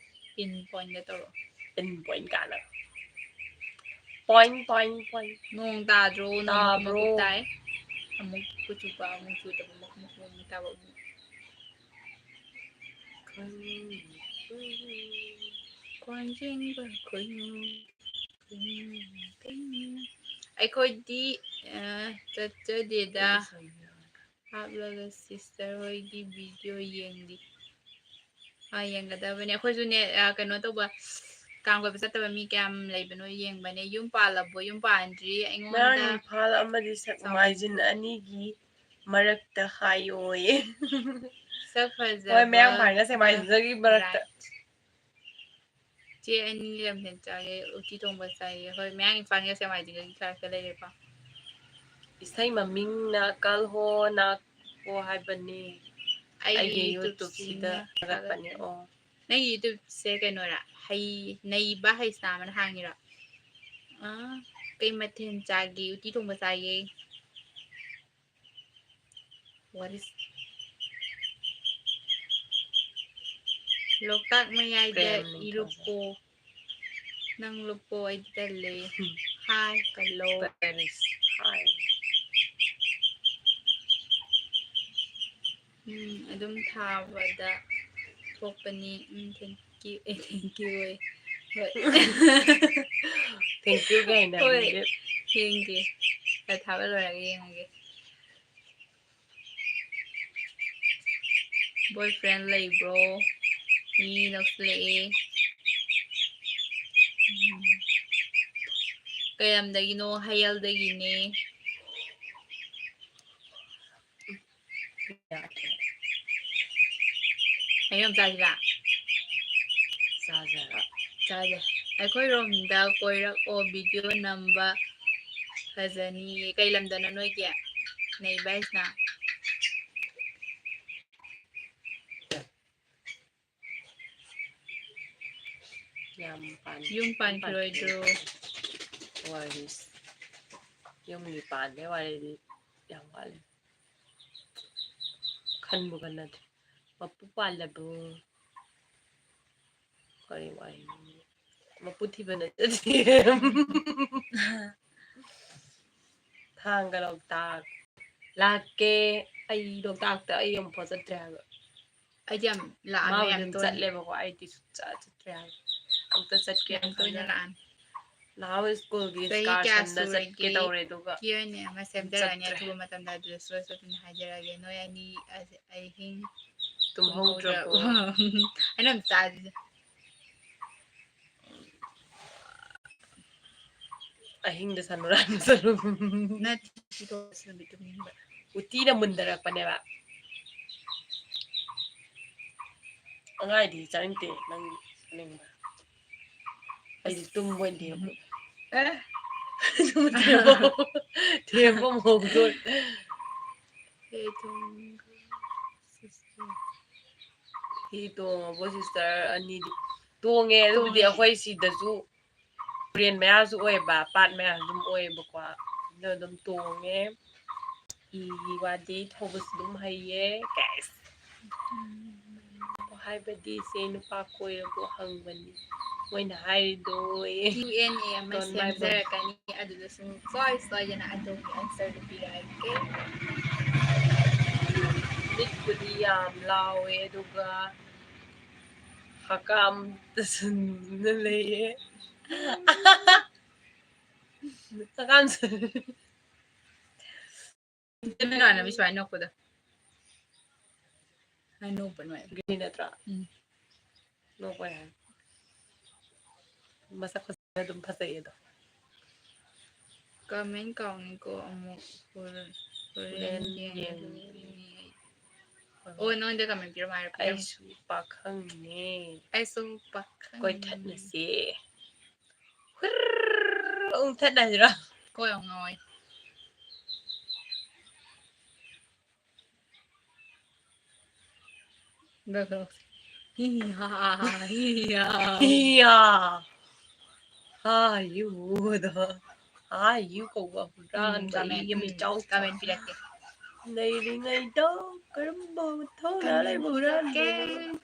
Pin point ꯇꯧꯔꯣ꯫ Pin point ꯀꯥꯏꯅ꯫ Point, point, point. ꯅꯣꯡ ꯇꯥꯗ꯭ꯔꯣ? ꯅꯣꯡ ꯃꯀꯨꯞ ꯇꯥꯕ꯭ꯔꯣ? ꯃꯀꯨꯞ ꯇꯥꯏ꯫ ꯑꯃꯨꯛ ꯀꯨꯆꯨꯕ, ꯑꯃꯨꯛ ꯆꯨꯗꯕ, ꯃꯀꯨꯞ ꯃꯀꯨꯞ ꯑꯃꯨꯛ ꯇꯥꯕ꯫ ꯀꯣꯟꯖꯦꯡꯕ ꯈꯣꯏꯃꯨ꯫ ꯑꯩꯈꯣꯏꯗꯤ, ꯑ, ꯆꯠꯆꯗꯦꯗ꯫ ꯍꯥꯞꯂꯒ sister ꯍꯣꯏꯒꯤ video ꯌꯦꯡꯂꯤ꯫ ꯑ, ꯌꯦꯡꯒꯗꯕꯅꯦ꯫ ꯑꯩꯈꯣꯏꯁꯨꯅꯦ, ꯑ, ꯀꯩꯅꯣ ꯇꯧꯕ, ꯀꯥꯡ ꯀꯣꯏꯕ ꯆꯠꯇꯕ ꯃꯤ ꯀꯌꯥꯝ ꯂꯩꯕꯅꯣ ꯌꯦꯡꯕꯅꯦ꯫ ꯌꯨꯝ ꯄꯥꯜꯂꯕꯣ? ꯌꯨꯝ ꯄꯥꯟꯗ꯭ꯔꯤ꯫ ꯑꯩꯉꯣꯟꯗ ꯃꯌꯥꯡ ꯏꯝꯐꯥꯜ ꯑꯃꯗꯤ ꯁꯦꯛꯃꯥꯏꯖꯤꯟ ꯑꯅꯤꯒꯤ ꯃꯔꯛꯇ ꯍꯥꯏꯌꯣꯌꯦ꯫ ꯁꯛ ꯐꯖꯕ꯫ ꯍꯣꯏ, ꯃꯌꯥꯡ ꯏꯝꯐꯥꯜꯒ ꯁꯦꯛꯃꯥꯏꯖꯤꯟꯒꯒꯤ ꯃꯔꯛꯇ꯫ Right. ꯆꯦ ꯑꯅꯤ ꯂꯝꯐꯦꯟ ꯆꯥꯏꯌꯦ, ꯎꯇꯤ ꯊꯣꯡꯕ ꯆꯥꯏꯌꯦ꯫ ꯍꯣꯏ, ꯃꯌꯥꯡ ꯏꯝꯐꯥꯜꯒ ꯁꯦꯛꯃꯥꯏꯖꯤꯟꯒꯒꯤ ꯈꯔ ꯈꯔ ꯂꯩꯔꯦꯀꯣ꯫ ꯏꯁꯩ ꯃꯃꯤꯡꯅ ꯀꯜ ꯍꯣ ꯅꯥ ꯍꯣ ꯍꯥꯏꯕꯅꯦ꯫ ꯑꯩꯒꯤ ꯑꯩꯒꯤ YouTubeꯁꯤꯅ YouTubeꯁꯤꯗ ꯊꯥꯒꯠꯄꯅꯦ꯫ ꯑꯣ꯫ ꯅꯪꯒꯤ YouTubeꯁꯦ ꯀꯩꯅꯣꯔꯥ? ꯍꯩ-, ꯅꯩꯕ ꯍꯩꯁꯅꯥꯝꯅ ꯍꯥꯡꯉꯤꯔꯣ? ꯑꯥ, ꯀꯩ ꯃꯊꯦꯜ ꯆꯥꯒꯦ? ꯎꯇꯤ ꯊꯣꯡꯕ ꯆꯥꯏꯌꯦ꯫ What is? ꯂꯣꯛꯇꯥꯛ ꯃꯌꯥꯏꯗ ꯀꯌꯥꯝ ꯏꯔꯨꯞꯄꯣ꯫ ꯅꯪ ꯂꯨꯞꯄꯣ, ꯑꯩꯗꯤ ꯇꯜꯂꯦ꯫ ꯎꯝ꯫ Hi, hello꯫ Paris, hi꯫ ꯎꯝ, ꯑꯗꯨꯝ ꯊꯥꯕꯗ ꯊꯣꯛꯄꯅꯤ꯫ ꯎꯝ, thank you꯫ A, thank you ꯑꯣꯏ꯫ ꯍꯣꯏ꯫ Thank you ꯀꯥꯏꯅ ꯍꯣꯏ꯫ ꯍꯥꯏꯕꯗꯤ꯫ ꯌꯦꯡꯒꯦ꯫ ꯊꯥꯕ ꯂꯣꯏꯔꯒ ꯌꯦꯡꯉꯒꯦ꯫ Boyfriend ꯂꯩꯕ꯭ꯔꯣ? ꯃꯤ ꯂꯧꯁꯤꯜꯂꯛꯑꯦ꯫ ꯎꯝ꯫ ꯀꯩ ꯂꯝꯗꯒꯤꯅꯣ? ꯍꯌꯦꯜꯗꯒꯤꯅꯦ꯫ ꯍꯩꯅꯧ ꯆꯥꯁꯤꯔꯥ? ꯆꯥꯁꯦ ꯍꯥꯏꯔꯣ? ꯆꯥꯁꯦ꯫ ꯑꯩꯈꯣꯏꯔꯣꯝꯗ ꯀꯣꯏꯔꯛꯑꯣ, video ꯅꯝꯕ ꯐꯖꯅꯤꯌꯦ꯫ ꯀꯩ ꯂꯝꯗꯅꯣ ꯅꯣꯏꯒꯤ? ꯅꯩꯕ ꯍꯥꯏꯁꯤꯅ꯫ ꯌꯥꯝ ꯄꯥꯟ-, ꯌꯨꯝ ꯌꯨꯝ ꯄꯥꯟꯈꯤꯔꯣꯏꯗ꯭ꯔꯣ? ꯄꯥꯟꯈꯤꯔꯣꯏꯗ꯭ꯔꯣ? ꯋꯥꯔꯤꯁꯦ꯫ ꯌꯨꯝꯒꯤ ꯄꯥꯟꯕꯩ ꯋꯥꯔꯤꯗꯤ ꯌꯥꯝ ꯋꯥꯠꯂꯤ꯫ ꯈꯟꯕꯨ ꯈꯟꯅꯗ꯭ꯔꯤ꯫ ꯃꯄꯨ ꯄꯥꯜꯂꯕꯣ? ꯀꯔꯤ ꯋꯥꯔꯤꯅꯣ? ꯃꯄꯨ ꯊꯤꯕ ꯅꯠꯇ꯭ꯔꯗꯤ꯫ ꯊꯥꯡꯒ ꯂꯣꯛꯇꯥꯛ ꯂꯥꯛꯀꯦ꯫ ꯑꯩ ꯂꯣꯛꯇꯥꯛꯇ ꯑꯩ ꯑꯃꯨꯛꯐꯥꯎ ꯆꯠꯇ꯭ꯔꯤ ꯍꯥꯏꯕ꯫ ꯑꯩꯗꯤ ꯌꯥꯝ ꯂꯥꯛꯑꯝꯃꯦ, ꯃꯥꯕꯨꯗꯤ ꯌꯥꯝ ꯑꯗꯨꯝ ꯇꯣꯏꯅ꯫ ꯆꯠꯂꯦꯕꯀꯣ, ꯑꯩꯗꯤ ꯁꯨꯡꯆꯠ ꯆꯠꯇ꯭ꯔꯤ ꯍꯥꯏꯕ꯫ ꯑꯝꯇ ꯆꯠꯀꯦ ꯌꯥꯝ ꯇꯣꯏꯅ ꯈꯜꯂꯦ꯫ ꯂꯥꯛꯑꯝꯃꯦ꯫ ꯅꯍꯥꯟꯋꯥꯏ ꯁ꯭ꯀꯨꯜꯒꯤ ꯆꯍꯤ ꯀꯌꯥ excursionꯗ ꯆꯠꯀꯦ ꯁꯨꯔꯒꯦ? ꯇꯧꯔꯦ, ꯑꯗꯨꯒ Q and A ꯑꯃ ꯑꯗꯨꯝ ꯁꯦꯝꯖꯔꯛꯑꯅꯤ, ꯆꯠꯇ꯭ꯔꯦ꯫ ꯑꯊꯨꯕ ꯃꯇꯝꯗ ꯑꯗꯨꯗꯁꯨ ꯑꯩ ꯁꯣꯏ ꯁꯣꯏꯗꯅ ꯍꯥꯏꯖꯔꯛꯑꯒꯦ꯫ ꯅꯣꯏ ꯑꯅꯤ ꯑꯁ-, ꯑꯍꯤꯡ ꯇꯨꯝꯍꯧꯗ꯭ꯔꯕꯣ? ꯇꯨꯝꯍꯧꯗ꯭ꯔꯕꯣ? ꯑꯩꯅ ꯑꯝ ꯆꯥꯁꯤꯁꯦ꯫ ꯑꯍꯤꯡꯗ ꯁꯥꯟꯅꯔꯥꯟ ꯆꯠꯂꯨ꯫ ꯅꯠꯇꯦ, ꯁꯤ ꯇꯧꯕꯁꯤꯅ ꯇꯨꯝꯅꯤꯡꯕ꯫ ꯎꯇꯤꯅ ꯃꯨꯟꯊꯔꯛꯄꯅꯦꯕ꯫ ꯑꯉꯥꯏꯗꯤ ꯆꯥꯅꯤꯡꯗꯦ, ꯅꯪ ꯆꯥꯅꯤꯡꯕ꯭ꯔꯥ? ꯑꯩꯗꯤ ꯇꯨꯝꯕ ꯑꯣꯏꯅ ꯊꯦꯝꯕ꯫ ꯑꯦ꯫ ꯊꯦꯝꯕ ꯃꯑꯣꯡꯗꯣ꯫ ꯍꯦ ꯇꯣꯡ-, sister꯫ ꯍꯤ ꯇꯣꯡꯉꯕꯣ sister ꯑꯅꯤꯗꯤ? ꯇꯣꯡꯉꯦ, ꯑꯗꯨꯕꯨꯗꯤ ꯇꯣꯡꯉꯦ꯫ ꯑꯩꯈꯣꯏ ꯁꯤꯗꯁꯨ ꯇꯨꯔꯦꯟ ꯃꯌꯥꯁꯨ ꯑꯣꯏꯕ, ꯄꯥꯠ ꯃꯌꯥꯁꯨ ꯑꯗꯨꯝ ꯑꯣꯏꯌꯦꯕꯀꯣ꯫ ꯑꯗꯨꯅ ꯑꯗꯨꯝ ꯇꯣꯡꯉꯦ꯫ ꯏꯒꯤ ꯋꯥꯗꯤ ꯊꯧꯕꯁꯨ ꯑꯗꯨꯝ ꯍꯩꯌꯦ꯫ ꯀꯥꯏꯁ꯫ ꯍꯥꯏꯕꯗꯤ ꯁꯦ ꯅꯨꯄꯥ ꯀꯣꯏꯔꯕꯣ ꯍꯪꯕꯅꯤ꯫ ꯃꯣꯏꯅ ꯍꯥꯏꯔꯤꯗꯣ ꯑꯦ꯫ Q and A ꯑꯃ ꯗꯣꯟ ꯕꯥꯏ ꯕꯣꯟ꯫ ꯁꯦꯝꯖꯔꯛꯀꯅꯤ, ꯑꯗꯨꯗ ꯁꯨꯡꯁꯣꯏ ꯁꯣꯏꯗꯅ ꯑꯗꯣꯝꯒꯤ answerꯗꯨ ꯄꯤꯔꯛꯑꯒꯦ꯫ ꯃꯤꯠꯄꯨꯗꯤ ꯌꯥꯝ ꯂꯥꯎꯋꯦ, ꯑꯗꯨꯒ ꯍꯀꯥꯝꯗ ꯁꯨꯝ ꯂꯩꯌꯦ꯫ ꯍꯀꯥꯝ ꯁꯨꯝ ꯏꯃꯥꯟꯅꯕꯤ ꯁꯨꯃꯥꯏꯅ ꯅꯣꯛꯄꯗꯣ꯫ ꯁꯨꯃꯥꯏꯅ ꯅꯣꯛꯄ ꯅꯨꯡꯉꯥꯏꯕ꯫ ꯒ꯭ꯔꯤꯟ ꯅꯠꯇ꯭ꯔꯣ? ꯎꯝ꯫ ꯅꯣꯛꯄ ꯌꯥꯏ꯫ ꯃꯁꯛ ꯐꯖꯅ ꯑꯗꯨꯝ ꯐꯖꯩꯌꯦ ꯑꯗꯣ꯫ Comment ꯀꯥꯎꯅꯤꯀꯣ ꯑꯃꯨꯛ꯫ ꯍꯣꯔꯦꯟ, ꯍꯣꯔꯦꯟ ꯍꯣꯔꯦꯟ ꯌꯦꯡ-, ꯌꯦꯡꯗꯣꯏꯅꯦ ꯑꯩ꯫ ꯍꯣꯏ, ꯑꯣ, ꯍꯣꯏ꯫ ꯅꯉꯣꯟꯗ comment ꯄꯤꯔꯝꯃꯣ ꯍꯥꯏꯔꯣ? ꯄꯤꯔꯝꯃꯣ꯫ ꯑꯩꯁꯨ ꯄꯥꯈꯪꯅꯦ꯫ ꯑꯩꯁꯨ ꯄꯥꯈꯪꯅꯦ꯫ ꯀꯣꯏꯊꯠꯅꯁꯦ꯫ ꯍꯨꯔꯔ ꯑꯃꯨꯛ ꯊꯠꯅꯁꯤꯔꯣ? ꯀꯣꯏ ꯑꯃꯨꯛ ꯉꯥꯎꯋꯦ꯫ ꯍꯤ ꯍꯤ ꯍꯥ ꯍꯥ ꯍꯥ ꯍꯤ ꯍꯤ ꯍꯥ ꯍꯥ꯫ ꯍꯤ ꯍꯥ꯫ ꯍꯥ ꯌꯨ ꯑꯗꯣ꯫ ꯍꯥ ꯌꯨ ꯀꯧꯕ ꯍꯨꯔꯥꯟꯕ ꯎꯝ, comment, ꯏ ꯑꯃ ꯎꯝ, ꯏꯆꯥꯎ ꯆꯥꯎ꯫ Comment ꯄꯤꯔꯛꯀꯦ꯫ ꯂꯩꯔꯤꯉꯩꯗ ꯀꯔꯝꯕ ꯃꯊꯧꯅꯥ ꯂꯩꯕ ꯍꯨꯔꯥꯟꯕꯅꯣ?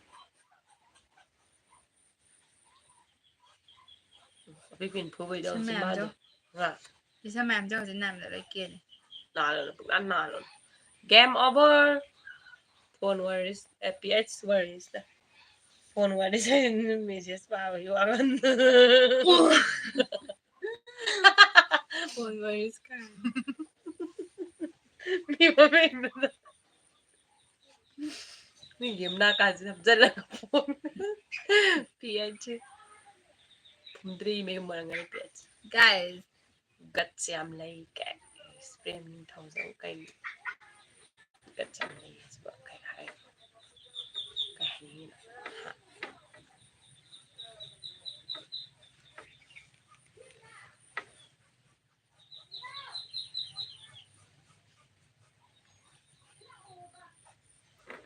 ꯑꯄꯤꯛꯄꯤꯅ ꯐꯨꯕꯩꯗꯣ ꯁꯝ ꯃꯌꯥꯝꯗꯣ꯫ ꯆꯤꯝꯕꯥꯜꯗꯣ꯫ ꯍꯥ? ꯁꯤ ꯁꯝ ꯃꯌꯥꯝꯁꯦ ꯍꯧꯖꯤꯛ ꯅꯥꯝꯗ ꯂꯣꯏ ꯀꯦꯜꯂꯦ꯫ ꯅꯥꯜꯂꯣ, ꯄꯨꯡꯅꯥꯟ ꯅꯥꯜꯂꯣ꯫ Game over꯫ Phone worries, ꯑꯦ, P H worries꯫ Phone worries ꯍꯥꯏꯅ message ꯄꯥꯕꯒꯤ ꯋꯥ ꯉꯥꯡ-, ꯑꯣ꯫ Phone worries ꯀꯥꯏꯅ꯫ ꯃꯤ ꯃꯃꯤꯡꯗꯨꯗ꯫ ꯃꯤꯒꯤ ꯃꯅꯥ ꯀꯥꯁꯤꯗ ꯍꯥꯞꯆꯜꯂꯒ ꯐꯣꯝ꯫ P H꯫ ꯐꯨꯝꯗ꯭ꯔꯤ ꯃꯌꯨꯝ ꯑꯣꯏꯔꯝꯒꯅꯤ P H꯫ Guys꯫ Guts ꯌꯥꯝ ꯂꯩ ꯀꯥꯏ꯫ ꯄ꯭ꯔꯦꯝ ꯅꯤꯡꯊꯧꯖꯝ ꯀꯩ guts ꯌꯥꯝ ꯂꯩ ꯍꯥꯏꯁꯤꯕꯣ? ꯀꯩ ꯍꯥꯏ-, ꯀꯩ ꯍꯥꯏꯅꯤꯡꯉꯤꯅꯣ? ꯍꯥ?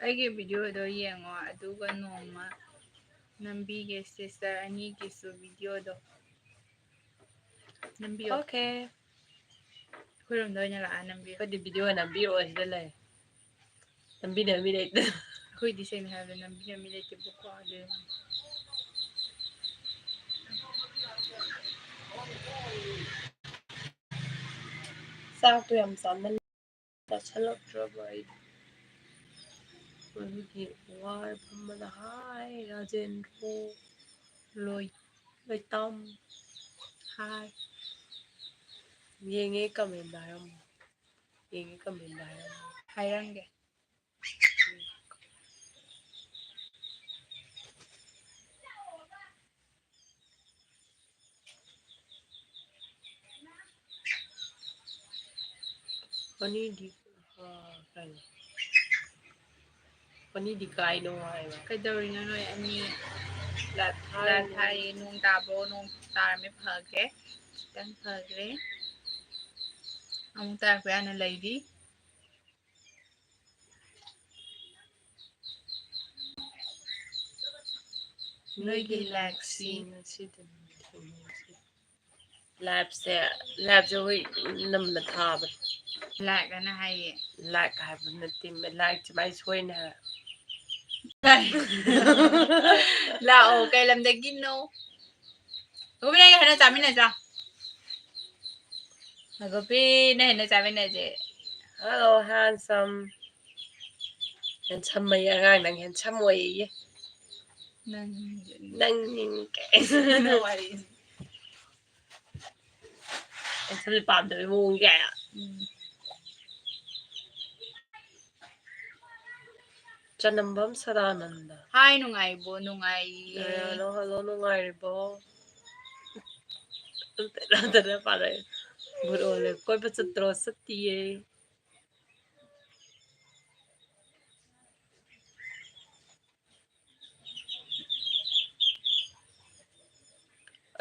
ꯑꯩꯒꯤ videoꯗꯣ ꯌꯦꯡꯉꯣ, ꯑꯗꯨꯒ ꯅꯣꯡꯃ ꯅꯝꯕꯤꯒꯦ sister ꯑꯅꯤꯒꯤꯁꯨ videoꯗꯣ꯫ ꯅꯝꯕꯤꯌꯣ꯫ Okay꯫ ꯑꯩꯈꯣꯏꯔꯣꯝꯗ ꯑꯣꯏꯅ ꯂꯥꯛꯑ ꯅꯝꯕꯤꯌꯨ꯫ ꯑꯩꯈꯣꯏꯗꯤ ꯚꯤꯗꯤꯑꯣ ꯅꯝꯕꯤꯔꯛꯑꯣ ꯁꯤꯗ ꯂꯩ꯫ ꯅꯝꯕꯤꯅꯕ ꯃꯤ ꯂꯩꯇꯦ꯫ ꯑꯩꯈꯣꯏꯗꯤ ꯁꯦꯡꯅ ꯍꯥꯏꯔꯕꯗ ꯅꯝꯕꯤꯅꯕ ꯃꯤ ꯂꯩꯇꯦꯕꯀꯣ, ꯑꯗꯨ ꯆꯥꯛꯇꯣ ꯌꯥꯝ ꯆꯥꯃꯟ-, ꯆꯥꯁꯜꯂꯛꯇ꯭ꯔꯕ ꯑꯩꯗꯣ꯫ ꯑꯗꯨꯒꯤ ꯋꯥꯔꯦ ꯐꯝꯕꯗ꯫ ꯍꯥꯏ ꯔꯥꯖꯦꯟꯗ꯭ꯔꯣ, ꯂꯣꯏ-, ꯂꯣꯏꯇꯥꯝ꯫ ꯍꯥꯏ꯫ ꯌꯦꯡꯉꯦ ꯀꯃꯦꯟꯗ ꯍꯥꯏꯔꯝꯃꯣ꯫ ꯌꯦꯡꯉꯦ ꯀꯃꯦꯟꯗ ꯍꯥꯏꯔꯝꯃꯣ꯫ ꯍꯥꯏꯔꯝꯒꯦ꯫ ꯐꯅꯤꯗꯤ, ꯑ, ꯀꯩꯅꯣ? ꯐꯅꯤꯗꯤ ꯀꯥꯏꯅꯣ ꯍꯥꯏꯕ꯫ ꯀꯩꯗꯧꯔꯤꯅꯣ ꯅꯣꯏ ꯑꯅꯤ? ꯂꯥꯏꯞ ꯊꯥꯔꯤ꯫ ꯂꯥꯏꯞ ꯊꯥꯔꯤ꯫ ꯅꯣꯡ ꯇꯥꯕ꯭ꯔꯣ? ꯅꯣꯡ ꯇꯥꯔꯝꯃꯦ ꯐꯈ꯭ꯔꯦ꯫ ꯈꯤꯇꯪ ꯐꯈ꯭ꯔꯦ꯫ ꯑꯃꯨꯛ ꯇꯥꯔꯛꯄ ꯌꯥꯅ ꯂꯩꯔꯤ꯫ ꯅꯣꯏꯒꯤ ꯂꯥꯏꯛꯁꯤ꯫ ꯂꯥꯏꯞꯁꯦ, ꯂꯥꯏꯞꯁꯦ ꯑꯩꯈꯣꯏ ꯅꯝꯅ ꯊꯥꯕꯅꯦ꯫ ꯂꯥꯏꯛ ꯑꯅ ꯍꯥꯏꯌꯦ꯫ ꯂꯥꯏꯛ ꯍꯥꯏꯕ ꯅꯠꯇꯦ, ꯂꯥꯏꯛꯁꯦ ꯃꯥꯏ ꯁꯣꯏꯅꯦ ꯍꯥꯏꯕ꯫ ꯂꯥꯛꯑꯣ, ꯀꯩ ꯂꯝꯗꯒꯤꯅꯣ? ꯒꯣꯄꯤ, ꯅꯪꯒꯤ ꯍꯩꯅꯧ ꯆꯥꯃꯤꯟꯅꯁꯤ ꯂꯥꯎ꯫ ꯒꯣꯄꯤ, ꯅꯪ ꯍꯩꯅꯧ ꯆꯥꯃꯤꯟꯅꯁꯦ꯫ Hello, handsome. Handsome ꯑꯌꯦ ꯑꯉꯥꯡ, ꯅꯪ handsome ꯑꯣꯏꯌꯦ꯫ ꯅꯪ ꯅꯪ ꯀꯩ ꯅꯪ ꯋꯥꯔꯤꯁꯦ꯫ Handsome ꯄꯥꯝꯗꯕꯩ ꯃꯑꯣꯡ ꯀꯥꯏ꯫ ꯎꯝ꯫ ꯆꯅꯝꯕꯝ ꯁꯗꯥꯅꯟꯗ꯫ ꯍꯥꯏ, ꯅꯨꯡꯉꯥꯏꯕꯣ? ꯅꯨꯡꯉꯥꯏꯌꯦ꯫ ꯍꯜꯂꯣ, ꯍꯜꯂꯣ, ꯅꯨꯡꯉꯥꯏꯔꯤꯕꯣ? ꯇꯔꯥ ꯇꯔꯥ ꯄꯥꯔꯛꯑꯦ꯫ ꯚꯨꯠ ꯑꯣꯜꯂꯦ꯫ ꯀꯣꯏꯕ ꯆꯠꯇ꯭ꯔꯣ? ꯆꯠꯇꯤꯌꯦ꯫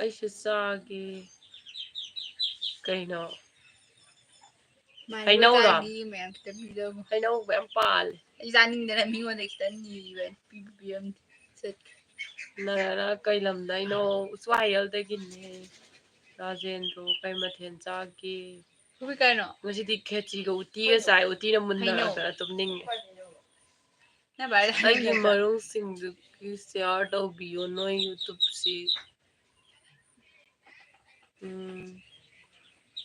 ꯑꯩꯁꯨ ꯆꯥꯒꯦ꯫ ꯀꯩꯅꯣ? ꯃꯥꯏ ꯍꯩꯅꯧꯔꯣ? ꯆꯥꯅꯤꯡꯉꯤ ꯃꯌꯥꯝ ꯈꯤꯇ ꯄꯤꯖꯒꯣ꯫ ꯍꯩꯅꯧ ꯃꯌꯥꯝ ꯄꯥꯜꯂꯦ꯫ ꯑꯩ ꯆꯥꯅꯤꯡꯗꯅ ꯃꯤꯉꯣꯟꯗ ꯈꯤꯇꯪ ꯅꯤꯕꯅꯤ, ꯄꯤꯕꯨ ꯄꯤꯔꯝꯗꯦ꯫ ꯆꯠꯈ꯭ꯔꯦ꯫ ꯅꯔꯥ ꯀꯩ ꯂꯝꯗꯩꯅꯣ? ꯎꯆꯨꯋꯥ ꯍꯌꯦꯜꯗꯒꯤꯅꯦ꯫ ꯔꯥꯖꯦꯟꯗ꯭ꯔꯣ, ꯀꯩ ꯃꯊꯦꯜ ꯆꯥꯒꯦ? ꯍꯧꯖꯤꯛ ꯀꯩꯅꯣ? ꯉꯁꯤꯗꯤ ꯈꯦꯆꯤꯒ ꯎꯇꯤꯒ ꯆꯥꯏ꯫ ꯎꯇꯤꯅ ꯃꯨꯟꯗꯔꯛꯇꯅ ꯇꯨꯝꯅꯤꯡꯉꯦ꯫ ꯅꯪ ꯚꯥꯏ ꯑꯩꯒꯤ ꯃꯔꯨꯞꯁꯤꯡꯗꯨꯒꯤ share ꯇꯧꯕꯤꯌꯣ ꯅꯣꯏ YouTubeꯁꯤ꯫ ꯎꯝ꯫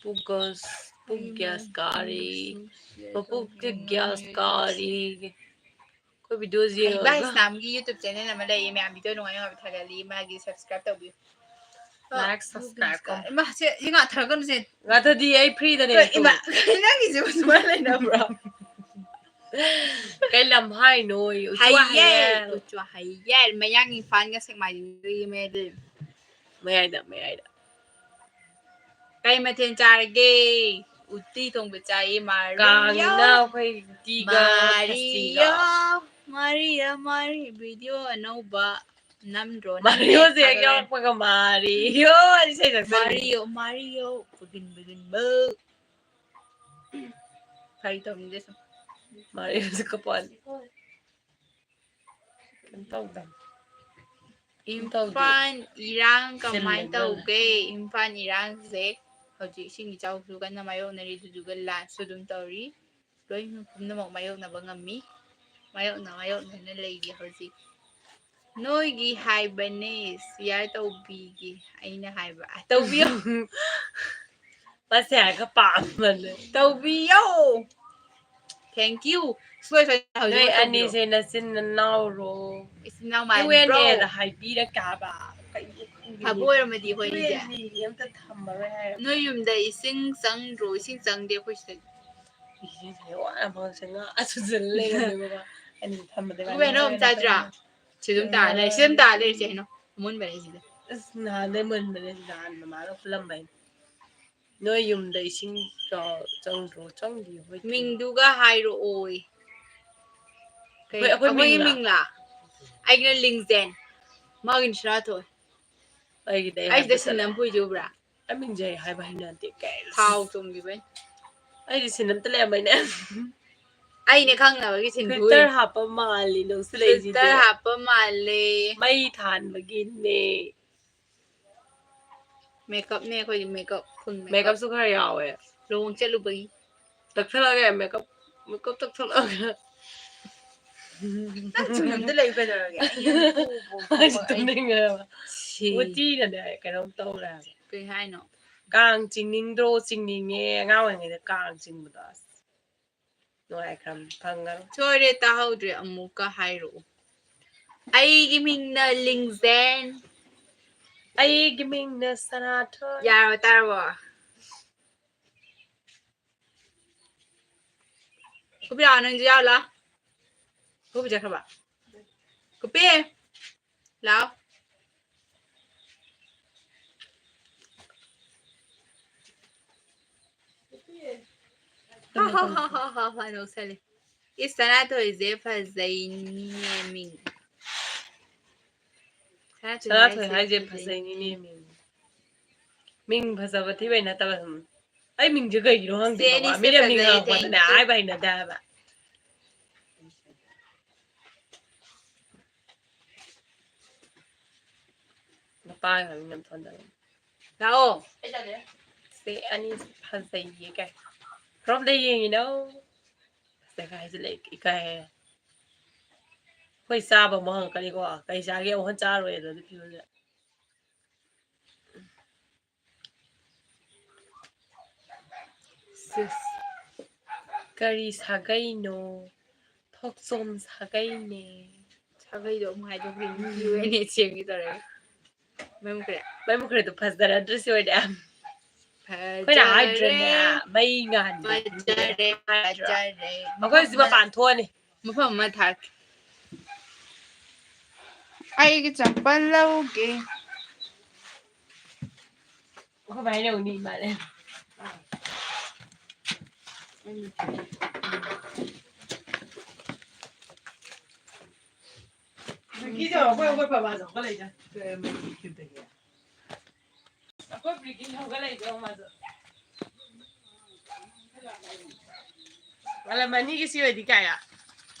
ꯄꯨꯛ gas, ꯄꯨꯛ gas ꯀꯥꯔꯦ꯫ ꯃꯄꯨꯛꯁꯦ gas ꯀꯥꯔꯦ꯫ ꯑꯩꯈꯣꯏ videoꯁꯦ ꯍꯩꯕ ꯌꯦꯡꯉꯒ꯫ ꯍꯩꯁꯅꯥꯝꯒꯤ YouTube channel ꯑꯃ ꯂꯩꯌꯦ, ꯃꯌꯥꯝ video ꯅꯨꯡꯉꯥꯏ ꯅꯨꯡꯉꯥꯏꯕ ꯊꯥꯒꯠꯂꯤ, ꯃꯥꯒꯤ subscribe ꯇꯧꯕꯤꯌꯨ꯫ Like, subscribe ꯀꯣ꯫ ꯏꯃꯥ, ꯁꯦ, ꯁꯤ ꯉꯥꯛꯊꯔꯛꯀꯅꯨꯁꯦ꯫ ꯉꯥꯛꯊꯗꯤ ꯑꯩ freeꯗꯅꯦ ꯀꯩ, ꯏꯃꯥ, ꯇꯧ꯫ ꯀꯩ ꯅꯪꯒꯤꯁꯤꯕꯨ ꯁꯨꯃꯥꯏꯅ ꯂꯩꯅꯕ꯭ꯔꯣ? ꯀꯩ ꯂꯝ ꯍꯥꯏꯅꯣ? ꯎꯆꯨ ꯍꯩꯌꯦ, ꯍꯩꯌꯦ꯫ ꯎꯆꯨ ꯍꯩꯌꯦ꯫ ꯃꯌꯥꯡ ꯏꯝꯐꯥꯜꯒ ꯁꯦꯛꯃꯥꯏꯖꯤꯡꯒꯒꯤ ꯃꯌꯥꯏꯗ ꯂꯩꯕ꯫ ꯃꯌꯥꯏꯗ, ꯃꯌꯥꯏꯗ꯫ ꯀꯩ ꯃꯊꯦꯜ ꯆꯥꯔꯒꯦ? ꯎꯇꯤ ꯊꯣꯡꯕ ꯆꯥꯏꯌꯦ, ꯃꯥꯔꯤꯌꯣ꯫ ꯀꯥꯡꯅ ꯑꯩꯈꯣꯏ ꯎꯇꯤꯒ ꯃꯥꯔꯤꯌꯣ, ꯈꯦꯆꯤꯒ꯫ ꯃꯥꯔꯤꯌꯣ, ꯃꯥꯔꯤ, video ꯑꯅꯧꯕ ꯅꯝꯗ꯭ꯔꯣ? ꯅꯝꯗꯦ, ꯃꯥꯔꯤꯌꯣꯁꯦ ꯍꯦꯛ ꯊꯥꯒꯠꯂꯛꯑꯦ꯫ ꯌꯥꯎꯔꯛꯄꯒ ꯃꯥꯔꯤꯌꯣ ꯏꯁꯩ ꯁꯛꯆꯜꯂꯤ꯫ ꯃꯥꯔꯤꯌꯣ, ꯃꯥꯔꯤꯌꯣ, ꯕꯨꯒꯤꯟ ꯕꯨꯒꯤꯟ ꯕꯨ꯫ ꯐꯥꯒꯤ ꯇꯧꯕꯅꯤꯗ ꯁꯨꯝ꯫ ꯃꯥꯔꯤꯌꯣꯁꯦ ꯀꯞꯄꯛꯑꯅꯤ꯫ ꯀꯩꯝ ꯇꯧꯗꯦ꯫ ꯀꯩꯝ ꯇꯧꯗꯦ꯫ ꯏꯝꯐꯥꯜ ꯏꯔꯥꯡ ꯀꯃꯥꯏ ꯁꯤꯜꯂꯦ ꯇꯧꯒꯦ? ꯏꯝꯐꯥꯜ ꯏꯔꯥꯡꯁꯦ ꯍꯧꯖꯤꯛ ꯏꯁꯤꯡ ꯏꯆꯥꯎꯁꯨ ꯀꯟꯅ ꯃꯥꯌꯣꯛꯅꯔꯤ, ꯑꯗꯨꯗꯨꯒ ꯂꯥꯟꯁꯨ ꯑꯗꯨꯝ ꯇꯧꯔꯤ꯫ ꯂꯣꯏ ꯄꯨꯝꯅꯃꯛ ꯃꯥꯌꯣꯛꯅꯕ ꯉꯝꯃꯤ꯫ ꯃꯥꯌꯣꯛꯅ ꯃꯥꯌꯣꯛꯅꯅ ꯂꯩꯔꯤ ꯍꯧꯖꯤꯛ꯫ ꯅꯣꯏꯒꯤ ꯍꯥꯏꯕꯅꯦ, share ꯇꯧꯕꯤꯒꯦ꯫ ꯑꯩꯅ ꯍꯥꯏꯕ꯫ ꯇꯧꯕꯤꯌꯣ꯫ ꯃꯁꯦ ꯍꯥꯏꯔꯒ ꯄꯥꯝꯕꯅꯦ꯫ ꯇꯧꯕꯤꯌꯣ꯫ Thank you꯫ ꯁꯨꯡꯁꯣꯏ ꯁꯣꯏꯗꯅ ꯍꯧꯖꯤꯛꯃꯛ ꯅꯣꯏ ꯇꯧꯕꯤꯔꯣ꯫ ꯑꯅꯤꯁꯦ ꯅꯆꯤꯟ ꯅꯅꯥꯎꯔꯣ? ꯏꯆꯤꯟ ꯏꯅꯥꯎ ꯃꯥꯟꯕ꯭ꯔꯣ? Q and Aꯗ ꯍꯥꯏꯕꯤꯔꯛꯀꯦ ꯍꯥꯏꯕ꯫ ꯀꯩꯅꯣ ꯈꯪꯗꯦ꯫ ꯐꯕ ꯑꯣꯏꯔꯝꯃꯗꯤ ꯑꯩꯈꯣꯏ ꯑꯅꯤꯁꯦ꯫ Q and A ꯑꯝꯇ ꯊꯝꯃꯔꯣꯏ ꯍꯥꯏꯔ꯫ ꯅꯣꯏ ꯌꯨꯝꯗ ꯏꯁꯤꯡ ꯆꯪꯗ꯭ꯔꯣ? ꯏꯁꯤꯡ ꯆꯪꯗꯦ ꯑꯩꯈꯣꯏ ꯁꯤꯗꯗꯤ꯫ ꯏꯁꯤꯡꯁꯦ ꯋꯥꯅ ꯐꯪꯉꯛꯁꯦ ꯉꯥ ꯁꯨꯖꯜꯂ ꯂꯩꯔꯝꯃꯦꯕꯀꯣ꯫ ꯑꯩꯅ ꯊꯝꯕꯗ ꯑꯩꯈꯣꯏ ꯍꯩꯅꯧ ꯑꯃ ꯆꯥꯁꯤꯔꯥ? ꯁꯤ ꯑꯗꯨꯝ ꯇꯥ ꯂꯩ-, ꯁꯤ ꯑꯗꯨꯝ ꯇꯥ ꯂꯩꯔꯤꯁꯦ ꯍꯩꯅꯧ꯫ ꯑꯃꯨꯟꯕꯅꯦ ꯁꯤꯗ꯫ ꯑꯁ, ꯅꯍꯥꯟꯗꯩ ꯃꯨꯟꯕꯅꯦ, ꯅꯍꯥꯟ ꯃꯃꯥꯅ ꯈꯨꯜꯂꯝꯕꯩꯅꯦ꯫ ꯅꯣꯏ ꯌꯨꯝꯗ ꯏꯁꯤꯡ ꯆꯥꯎ-, ꯆꯪꯗ꯭ꯔꯣ? ꯆꯪꯗꯦ ꯑꯩꯈꯣꯏꯗꯤ꯫ ꯃꯤꯡꯗꯨꯒ ꯍꯥꯏꯔꯛꯑꯣꯌꯦ꯫ ꯀꯩ, ꯑꯩꯈꯣꯏ, ꯑꯩꯈꯣꯏ ꯑꯩꯈꯣꯏꯒꯤ ꯃꯤꯡꯂꯥ? ꯃꯤꯡꯂꯥ? ꯑꯩꯒꯤꯅ ꯂꯤꯡꯖꯦꯟ꯫ ꯃꯥꯒꯤꯅ ꯁꯅꯥꯊꯣꯏ꯫ ꯑꯩꯒꯤꯗꯤ ꯑꯩ ꯑꯩꯁꯤꯗ ꯍꯥꯏꯕ ꯁꯤꯟ ꯑꯃ ꯆꯠꯂꯦ꯫ ꯄꯨꯏꯁꯦ ꯎꯕ꯭ꯔꯥ? ꯑꯩ ꯃꯤꯡꯁꯦ ꯑꯩ ꯍꯥꯏꯕ ꯍꯩꯅꯗꯦ, ꯀꯩ꯫ ꯊꯥꯎ ꯆꯣꯡꯈꯤꯕꯩ꯫ ꯑꯩꯗꯤ ꯁꯤꯟ ꯑꯝꯇ ꯂꯩꯔꯝꯃꯣꯏꯅꯦ꯫ ꯑꯩꯅꯦ ꯈꯪꯅꯕꯒꯤ ꯁꯤꯟ ꯄꯨꯏ꯫ Filter ꯍꯥꯞꯄ ꯃꯥꯜꯂꯤ ꯅꯪꯁꯨ ꯂꯩꯁꯤꯗꯤ꯫ Filter ꯍꯥꯞꯄ ꯃꯥꯜꯂꯦ꯫ ꯃꯩ ꯊꯥꯟꯕꯒꯤꯅꯦ꯫ Makeupꯅꯦ ꯑꯩꯈꯣꯏꯗꯤ, makeup, full makeup. Makeupꯁꯨ ꯈꯔ ꯌꯥꯎꯋꯦ꯫ ꯂꯨꯍꯣꯡ ꯆꯠꯂꯨꯕꯒꯤ꯫ ꯇꯛꯊꯠꯂꯛꯑꯒꯦ, makeup, makeup ꯇꯛꯊꯠꯂꯛꯑꯒꯦ꯫ ꯅꯪ ꯆꯨꯝꯅꯝꯗ ꯂꯩꯌꯨ ꯀꯩꯗꯧꯔꯒꯦ? ꯑꯩ ꯅꯪ ꯄꯨ- ꯄꯨ- ꯑꯩꯁꯨ ꯑꯩ- ꯇꯨꯝꯅꯤꯡꯉꯦꯕ꯫ ꯁꯤ. ꯎꯇꯤꯅꯅꯦ ꯀꯩꯅꯣꯝ ꯇꯧꯔꯦ ꯍꯥꯏꯕ꯫ ꯀꯩ ꯍꯥꯏꯅꯣ? ꯀꯥꯡ ꯆꯤꯡꯅꯤꯡꯗ꯭ꯔꯣ? ꯆꯤꯡꯅꯤꯡꯉꯦ꯫ ꯑꯉꯥꯡ ꯑꯣꯏꯔꯤꯉꯩꯗ ꯀꯥꯡ ꯆꯤꯡꯕꯗꯣ ꯑꯁ ꯅꯨꯡꯉꯥꯏꯈ꯭ꯔꯕ ꯐꯪꯉꯔꯣꯏ꯫ ꯁꯣꯏꯔꯦ, ꯇꯥꯍꯧꯗ꯭ꯔꯦ, ꯑꯃꯨꯛꯀ ꯍꯥꯏꯔꯛꯑꯣ꯫ ꯑꯩꯒꯤ ꯃꯤꯡꯅ ꯂꯤꯡꯖꯦꯟ꯫ ꯑꯩꯒꯤ ꯃꯤꯡꯅ ꯁꯅꯥꯊꯣꯏ꯫ ꯌꯥꯔꯕ, ꯇꯥꯔꯕꯣ? ꯀꯨꯞꯄꯤ ꯂꯥꯛꯑꯣ, ꯅꯪꯁꯨ ꯌꯥꯎ ꯂꯥꯛꯑꯣ꯫ ꯀꯨꯞꯄꯤ ꯆꯠꯈ꯭ꯔꯕ? ꯀꯨꯞꯄꯤ ꯂꯥꯛꯑꯣ꯫ ꯍꯥ, ꯍꯥ, ꯍꯥ, ꯍꯥ, ꯍꯥ, ꯅꯣꯛꯁꯜꯂꯦ꯫ ꯏꯁ, ꯁꯅꯥꯊꯣꯏꯁꯦ ꯐꯖꯩꯅꯦ ꯃꯤꯡ꯫ ꯁꯅꯥꯊꯣꯏ ꯁꯅꯥꯊꯣꯏ ꯍꯥꯏꯁꯦ ꯐꯖꯩꯅꯦ꯫ ꯐꯖꯩꯅꯤꯅꯦ ꯃꯤꯡ꯫ ꯃꯤꯡ ꯐꯖꯕ ꯊꯤꯕꯩ ꯅꯠꯇꯕ ꯁꯨꯝ꯫ ꯑꯩ ꯃꯤꯡꯁꯦ ꯀꯩꯒꯤꯅꯣ ꯈꯪꯗꯦ꯫ ꯆꯦ ꯑꯅꯤꯁꯦ ꯃꯤꯅ ꯃꯤꯡ ꯐꯖꯩ, ꯍꯪꯉꯛꯄꯗꯅꯦ thank you. ꯍꯥꯏꯕ ꯍꯩꯅꯗꯦ ꯍꯥꯏꯕ꯫ ꯅꯨꯄꯥꯒꯤ ꯃꯃꯤꯡ ꯑꯃ ꯊꯣꯟꯖꯜꯂꯦ꯫ ꯂꯥꯛꯑꯣ꯫ ꯆꯦ ꯑꯅꯤꯁꯦ ꯐꯖꯩꯌꯦ ꯀꯥꯏ꯫ ꯀꯔꯣꯝꯗ ꯌꯦꯡꯉꯤꯅꯣ? ꯁꯦ ꯀꯥꯏꯁꯦ ꯂꯩ ꯏꯀꯥꯏ꯫ ꯑꯩꯈꯣꯏ ꯆꯥꯕ ꯑꯃꯨꯛ ꯍꯪꯉꯛꯀꯅꯤꯀꯣ꯫ ꯀꯩ ꯆꯥꯒꯦ ꯑꯃꯨꯛ ꯍꯟꯅ ꯆꯥꯔꯣꯏ ꯑꯗꯨ ꯐꯤꯕꯝꯗ꯫ ꯁꯤꯁ꯫ ꯀꯔꯤ ꯁꯥꯒꯩꯅꯣ? ꯊꯣꯛꯆꯣꯝ ꯁꯥꯒꯩꯅꯦ꯫ ꯁꯥꯒꯩꯗꯣ ꯑꯃꯨꯛ ꯍꯥꯏꯗꯣꯛꯈ꯭ꯔꯦ꯫ ꯌꯨ ꯑꯦꯟ ꯑꯦ ꯁꯤ ꯑꯦꯝꯒꯤ ꯇꯧꯔꯒ꯫ ꯃꯩ ꯃꯨꯠꯈ꯭ꯔꯦ꯫ ꯃꯩ ꯃꯨꯠꯈ꯭ꯔꯦ ꯑꯗꯨ ꯐꯖꯔꯗ꯭ꯔꯁꯨ ꯑꯣꯏꯔꯦ꯫ ꯑꯩꯈꯣꯏꯅ ꯍꯥꯏꯗ꯭ꯔꯅꯦ꯫ ꯐꯖꯔꯦ꯫ ꯃꯩ ꯉꯥꯟꯕꯗꯤ ꯐꯖꯔꯦ꯫ ꯍꯥꯏꯗ꯭ꯔꯣ? ꯐꯖꯔꯦ꯫ ꯑꯩꯈꯣꯏ ꯍꯧꯖꯤꯛ ꯃꯄꯥꯟ ꯊꯣꯛꯑꯅꯤ꯫ ꯃꯐꯝ ꯑꯃ ꯊꯥꯛꯀꯦ꯫ ꯑꯩꯒꯤ ꯆꯝꯄꯜ ꯂꯧꯒꯦ꯫ ꯑꯩꯈꯣꯏ ꯚꯥꯏ ꯂꯧꯅꯤ ꯃꯥꯜꯂꯦ꯫ ꯕ꯭ꯔꯤꯀꯤꯗꯣ ꯑꯩꯈꯣꯏ ꯍꯧꯒꯠꯄ ꯃꯥꯁꯨ ꯍꯧꯒꯠꯂꯛꯏꯗ꯫ ꯑꯩꯈꯣꯏ ꯕ꯭ꯔꯤꯀꯤ ꯍꯧꯒꯠꯂꯛꯏꯗꯣ ꯃꯥꯁꯨ꯫ ꯃꯥꯂꯦꯝ ꯑꯅꯤꯒꯤ ꯁꯤ ꯑꯣꯏꯗꯤ ꯀꯌꯥ?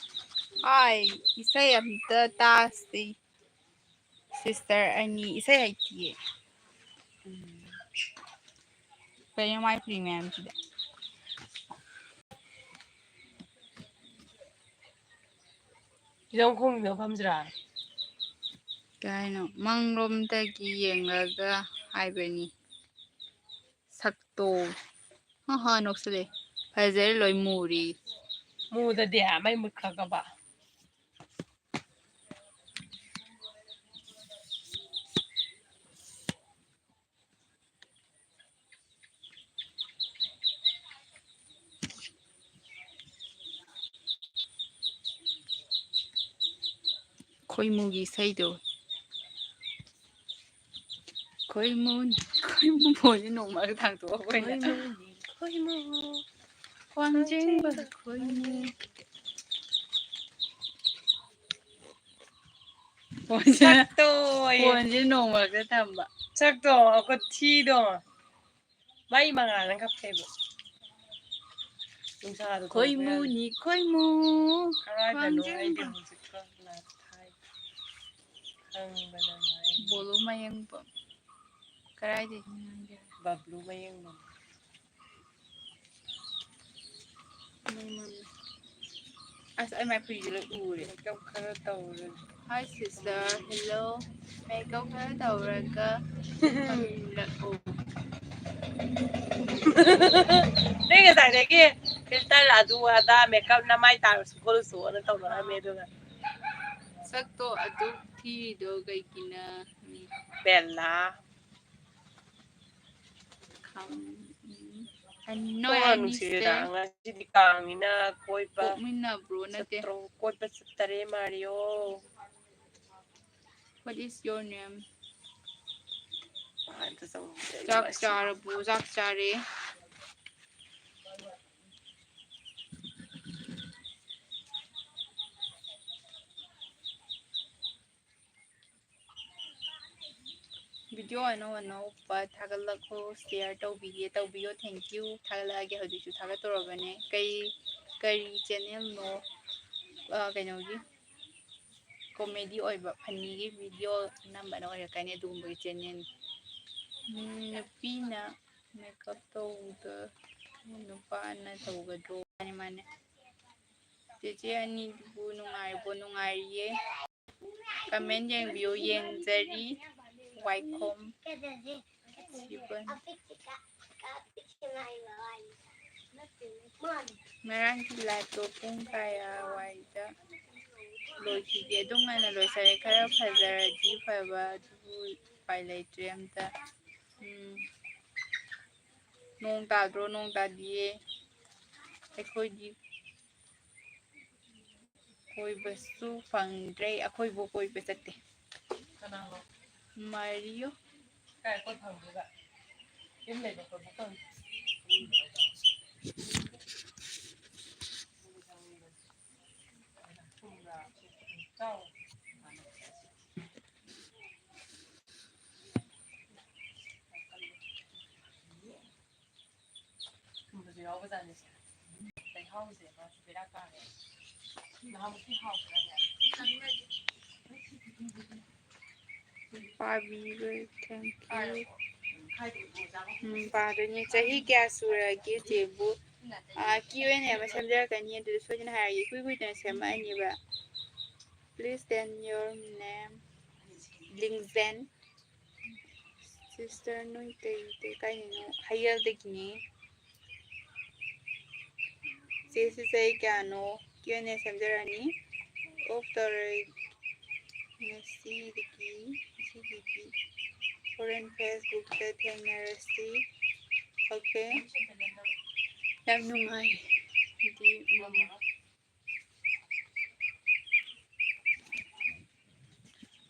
ꯍꯥꯏ, ꯏꯁꯩ ꯑꯝꯇ ꯇꯥꯁꯤ꯫ Sister ꯑꯅꯤ ꯏꯁꯩ ꯍꯩꯇꯤꯌꯦ꯫ ꯎꯝ꯫ ꯀꯩꯅꯣ ꯃꯥꯏ ꯐꯨꯔꯤ ꯃꯌꯥꯝꯁꯤꯗꯤ? ꯐꯤꯖꯪ ꯈꯣꯡꯕꯤꯗꯣ ꯐꯝꯁꯤꯔꯥ? ꯀꯩ ꯍꯥꯏꯅꯣ? ꯃꯪꯂꯣꯝꯗꯒꯤ ꯌꯦꯡꯂꯒ ꯍꯥꯏꯕꯅꯤ꯫ ꯁꯛꯇꯣ꯫ ꯍꯥ ꯍꯥ ꯅꯣꯛꯁꯤꯜꯂꯦ꯫ ꯐꯖꯔꯦ ꯂꯣꯏ ꯃꯨꯔꯤ꯫ ꯃꯨꯗꯗꯤ ꯃꯩ ꯃꯨꯠꯈ꯭ꯔꯒꯕ꯫ ꯈꯣꯏꯃꯨꯒꯤ ꯏꯁꯩꯗꯣ꯫ ꯈꯣꯏꯃꯨ, ꯈꯣꯏꯃꯨ ꯐꯣꯟꯁꯦ ꯅꯣꯡꯃ ꯊꯥꯡꯇꯣꯛꯑꯒ ꯑꯣꯏꯅ꯫ ꯈꯣꯏꯃꯨꯅꯤ, ꯈꯣꯏꯃꯨ꯫ ꯋꯥꯡꯖꯤꯡꯕ ꯈꯣꯏꯃꯨ꯫ ꯐꯣꯟꯁꯦ, ꯁꯛꯇꯣ ꯑꯣꯏꯌꯦ꯫ ꯐꯣꯟꯁꯦ ꯅꯣꯡꯃ ꯃꯔꯛꯇ ꯊꯝꯕ꯫ ꯁꯛꯇꯣ ꯑꯩꯈꯣꯏ ꯊꯤꯗꯣ꯫ ꯃꯩ ꯃꯉꯥꯜꯅ ꯀꯞꯄꯦꯕ꯫ ꯅꯨꯡꯁꯥꯗꯣ ꯊꯣꯛꯂꯛꯄ ꯌꯥꯗꯦ꯫ ꯈꯣꯏꯃꯨꯅꯤ, ꯈꯣꯏꯃꯨ꯫ ꯀꯔꯥꯏꯗꯅꯣ ꯑꯩꯗꯤ ꯋꯥꯡꯖꯤꯡꯕ꯫ ꯍꯧꯖꯤꯛꯀ ꯂꯥꯏꯞ ꯊꯥꯏ꯫ ꯈꯪꯕꯗ ꯉꯥꯏꯔꯤ꯫ ꯕꯣꯂꯨ ꯃꯌꯦꯡꯕꯝ꯫ ꯀꯔꯥꯏꯗꯒꯤ ꯉꯥꯡꯒꯦ? ꯕꯕ꯭ꯂꯨ ꯃꯌꯦꯡꯕꯝ꯫ ꯃꯩ ꯃꯝꯃꯦ꯫ ꯑꯁ, ꯑꯩ ꯃꯥꯏ ꯐꯨꯔꯤꯁꯦ ꯂꯣꯏ ꯎꯔꯦ꯫ Makeup ꯈꯔ ꯇꯧꯔꯒ꯫ Hi sister, hello. Makeup ꯈꯔ ꯇꯧꯔꯒ ꯐꯝꯂꯛꯑꯣ꯫ ꯅꯣꯏ ꯉꯁꯥꯏꯗꯒꯤ filter ꯑꯗꯨ ꯑꯗꯥ makeup ꯅꯃꯥꯏ ꯇꯥꯔꯨꯁꯨ ꯈꯣꯠꯂꯨꯁꯨꯅ ꯇꯧꯅꯔꯝꯃꯦ, ꯑꯗꯨꯒ꯫ ꯁꯛꯇꯣ ꯑꯗꯨꯛ ꯊꯤꯔꯤꯗꯣ ꯀꯩꯒꯤꯅꯣ? ꯕꯦꯜꯂꯥ꯫ ꯈꯪ-, ꯎꯝ, ꯑꯅꯣꯏ ꯀꯣꯛꯀ ꯑꯅꯤꯁꯦ ꯅꯨꯡꯁꯤꯔꯦꯗ, ꯉꯁꯤꯗꯤ ꯀꯥꯡꯅꯤꯅ ꯀꯣꯏꯕ ꯄꯣꯛꯃꯤꯟꯅꯕ꯭ꯔꯣ? ꯅꯠꯇꯦ꯫ ꯆꯠꯇ꯭ꯔꯣ? ꯀꯣꯏꯕ ꯆꯠꯇꯔꯦ, ꯃꯥꯔꯤꯌꯣ꯫ What is your name? ꯆꯥꯛ ꯆꯥꯔꯕꯣ? ꯆꯥꯛ ꯆꯥꯔꯦ꯫ Video ꯑꯅꯧ ꯑꯅꯧꯕ ꯊꯥꯒꯠꯂꯛꯄ share ꯇꯧꯕꯤꯒꯦ, ꯇꯧꯕꯤꯌꯣ, thank you꯫ ꯊꯥꯒꯠꯂꯛꯑꯒꯦ, ꯍꯧꯖꯤꯛꯁꯨ ꯊꯥꯒꯠꯇꯧꯔꯕꯅꯦ꯫ ꯀꯩ, ꯀꯔꯤ channel ꯅꯣ? ꯑ, ꯀꯩꯅꯣꯒꯤ, comedy ꯑꯣꯏꯕ, funny ꯒꯤ video ꯑꯅꯝꯕꯅ ꯑꯣꯏꯔꯛꯀꯅꯤ, ꯑꯗꯨꯒꯨꯝꯕꯒꯤ channel ꯅꯤ꯫ ꯎꯝ, ꯅꯨꯄꯤꯅ ꯃꯦꯀꯞ ꯇꯧꯕꯗ ꯅꯨꯄꯥꯅ ꯇꯧꯒꯗ꯭ꯔꯣ? ꯃꯥꯅꯦ, ꯃꯥꯅꯦ꯫ ꯆꯦꯆꯦ ꯑꯅꯤꯕꯨ ꯅꯨꯡꯉꯥꯏꯔꯤꯕꯣ? ꯅꯨꯡꯉꯥꯏꯔꯤꯌꯦ꯫ ꯀꯃꯦꯟ ꯌꯦꯡꯕꯤꯌꯨ, ꯌꯦꯡꯖꯔꯤ꯫ ꯋꯥꯏꯈꯣꯝ ꯁꯤꯕꯟ꯫ ꯉꯔꯥꯡꯒꯤ ꯂꯥꯏꯞꯇꯣ ꯄꯨꯡ ꯀꯌꯥꯋꯥꯏꯗ ꯂꯣꯏꯈꯤꯒꯦ? ꯑꯗꯨꯝ ꯉꯟꯅ ꯂꯣꯏꯁꯜꯂꯦ꯫ ꯈꯔ ꯐꯖꯔꯗꯤ ꯐꯕ, ꯑꯗꯨꯕꯨ ꯎꯄꯥꯏ ꯂꯩꯇ꯭ꯔꯦ ꯑꯝꯇ꯫ ꯎꯝ꯫ ꯅꯣꯡ ꯇꯥꯗ꯭ꯔꯣ? ꯅꯣꯡ ꯇꯥꯗꯤꯌꯦ꯫ ꯑꯩꯈꯣꯏꯗꯤ ꯀꯣꯏꯕꯁꯨ ꯐꯪꯗ꯭ꯔꯦ꯫ ꯑꯩꯈꯣꯏꯕꯨ ꯀꯣꯏꯕ ꯆꯠꯇꯦ꯫ ꯀꯅꯥꯅꯣ? ꯃꯥꯔꯤꯌꯣ꯫ ꯀꯥꯏ ꯀꯣꯏ ꯐꯪꯗꯣꯏꯕ? ꯌꯨꯝ ꯂꯩꯕ ꯀꯣꯏꯕ ꯐꯪꯗꯦ꯫ ꯊꯨꯝꯕꯁꯨ ꯌꯥꯎꯕꯖꯥꯠꯅꯤꯁꯦ꯫ ꯂꯩꯍꯥꯎꯁꯦ ꯃꯥꯁꯨ ꯕꯦꯔꯥ ꯀꯥꯔꯦ꯫ ꯅꯍꯥꯟꯃꯨꯛꯇꯤ ꯍꯥꯎꯕ꯭ꯔꯥꯅꯦ? ꯄꯥꯕꯤꯕ, thank you꯫ ꯎꯝ, ꯄꯥꯗꯣꯏꯅꯦ꯫ ꯆꯍꯤ ꯀꯌꯥ ꯁꯨꯔꯒꯦ ꯆꯦꯕꯨ? ꯑꯥ, Q and A ꯑꯃ ꯁꯦꯝꯖꯔꯛꯀꯅꯤ, ꯑꯗꯨꯗ ꯁꯣꯏꯗꯅ ꯍꯥꯏꯔꯒꯦ꯫ ꯏꯀꯨꯏ ꯀꯨꯏꯗꯅ ꯁꯦꯝꯃꯛꯑꯅꯤꯕ꯫ Please tell your name. ꯂꯤꯡꯖꯦꯟ꯫ Sister, ꯅꯣꯏ ꯀꯩ, ꯀꯩ ꯀꯥꯏꯗꯩꯅꯣ? ꯍꯩꯌꯦꯜꯗꯒꯤꯅꯦ꯫ ꯆꯦꯁꯤ ꯆꯍꯤ ꯀꯌꯥꯅꯣ? Q and A ꯁꯦꯝꯖꯔꯅꯤ꯫ Off ꯇꯧꯔꯦ ꯉꯁꯤꯗꯒꯤ, ꯉꯁꯤꯗꯒꯤ꯫ ꯍꯣꯔꯦꯟ Facebook ꯇ ꯊꯦꯡꯅꯔꯁꯤ꯫ Okay꯫ ꯌꯥꯝ ꯅꯨꯡꯉꯥꯏ꯫ ꯑꯗꯨꯗꯤ, ꯎꯝ꯫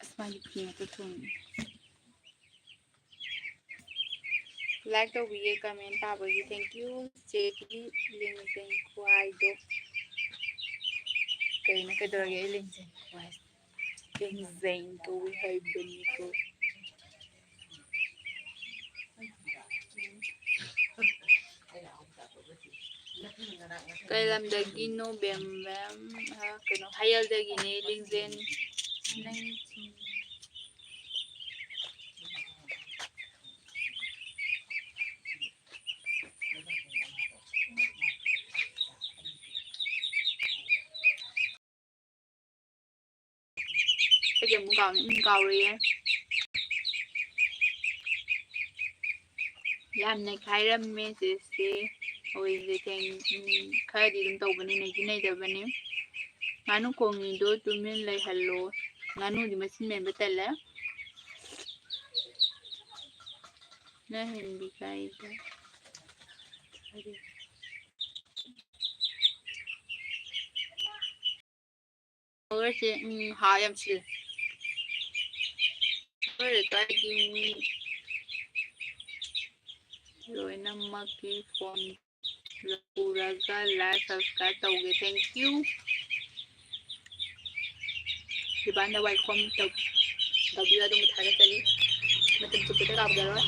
ꯑꯁ, ꯃꯥꯒꯤ ꯐꯤ ꯉꯥꯛꯇ ꯊꯨꯡꯉꯦ꯫ Like ꯇꯧꯕꯤꯌꯦ, comment ꯄꯥꯕꯒꯤ thank you꯫ ꯆꯦꯒꯤ ꯂꯤꯡꯖꯦꯜ ꯈꯨꯍꯥꯏꯗꯣ꯫ ꯀꯩꯅꯣ, ꯀꯩꯗꯧꯔꯒꯦ ꯑꯩ ꯂꯤꯡꯖꯦꯜ ꯈꯨꯍꯥꯏꯁꯦ? ꯂꯤꯡꯖꯦꯜ ꯀꯧꯏ ꯍꯥꯏꯕꯅꯤꯀꯣ꯫ ꯀꯩ ꯂꯝꯗꯒꯤꯅꯣ, ꯕꯦꯝ ꯕꯦꯝ? ꯑ, ꯀꯩꯅꯣ, ꯍꯌꯦꯜꯗꯒꯤꯅꯦ, ꯂꯤꯡꯖꯦꯜ꯫ ꯅꯪ ꯑꯃꯨꯛ ꯀꯥꯎꯅꯤ, ꯎꯝ, ꯀꯥꯎꯔꯣꯏꯌꯦ꯫ ꯌꯥꯝ ꯅꯩꯈꯥꯏꯔꯝꯃꯦ ꯆꯦꯁꯦ꯫ ꯑꯩꯈꯣꯏꯁꯦ ꯊꯦꯡ-, ꯎꯝ, ꯈꯔꯗꯤ ꯑꯗꯨꯝ ꯇꯧꯕꯅꯤ, ꯅꯩꯗꯤ ꯅꯩꯗꯕꯅꯤ꯫ ꯉꯥꯅꯨ ꯈꯣꯡꯉꯤꯗꯣ ꯇꯨꯃꯤꯟ ꯂꯩꯍꯜꯂꯣ꯫ ꯉꯥꯅꯨꯗꯤ ꯃꯆꯤꯟ ꯃꯦꯟꯕ ꯇꯜꯂꯦ꯫ ꯅ ꯍꯦꯟꯕꯤ ꯀꯥꯏꯗ꯫ ꯍꯧꯔꯁꯦ꯫ ꯎꯝ, ꯍꯥ ꯌꯥꯝ ꯁꯤꯜꯂꯦ꯫ ꯑꯩꯈꯣꯏ ꯂꯩꯀꯥꯏꯒꯤ ꯃꯤ ꯂꯣꯏꯅꯃꯛꯀꯤ phone ꯄꯨꯔꯒ like, subscribe ꯇꯧꯒꯦ꯫ Thank you꯫ ꯗꯤꯕꯥꯟꯗ welcome ꯇꯧ-, ꯇꯧꯕꯤꯌꯨ꯫ ꯑꯗꯣꯝꯕꯨ ꯊꯥꯒꯠꯆꯔꯤ꯫ ꯃꯇꯝ ꯆꯨꯞꯄꯗ ꯀꯥꯎꯖꯔꯣꯏ꯫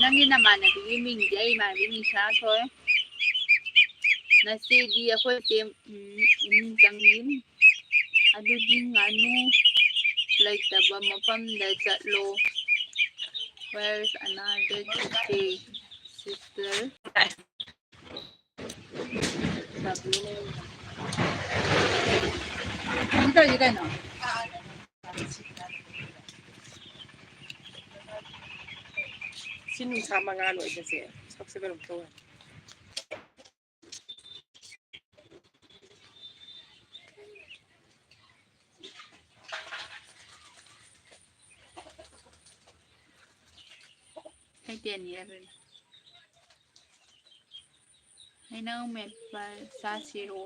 ꯅꯪꯒꯤ ꯅꯃꯥꯟꯅꯕꯤꯒꯤ ꯃꯤꯡꯗꯤ ꯑꯩ ꯏꯃꯥꯟꯅꯕꯤ ꯃꯤꯡ ꯁꯅꯥꯊꯣꯏ꯫ ꯅꯆꯦꯗꯤ ꯑꯩꯈꯣꯏ ꯆꯦ, ꯎꯝ, ꯏꯃꯨꯡ ꯆꯪꯉꯤ꯫ ꯑꯗꯨꯗꯤ ꯉꯥꯅꯨ ꯂꯩꯇꯕ ꯃꯐꯝꯗ ꯆꯠꯂꯣ꯫ Where's another D J sister? ꯀꯩꯅꯣ ꯇꯧꯔꯤꯁꯦ ꯀꯩꯅꯣ? ꯁꯤ ꯅꯨꯡꯁꯥ ꯃꯉꯥꯜ ꯑꯣꯏꯕꯁꯦ ꯁꯛꯁꯦ ꯀꯩꯅꯣꯝ ꯇꯧꯋꯦ꯫ ꯑꯩ ꯇꯦꯟ ꯌꯦꯛꯑꯕꯅꯦ꯫ ꯍꯩꯅꯧ ꯃꯦꯠꯄ ꯆꯥꯁꯤꯔꯣ?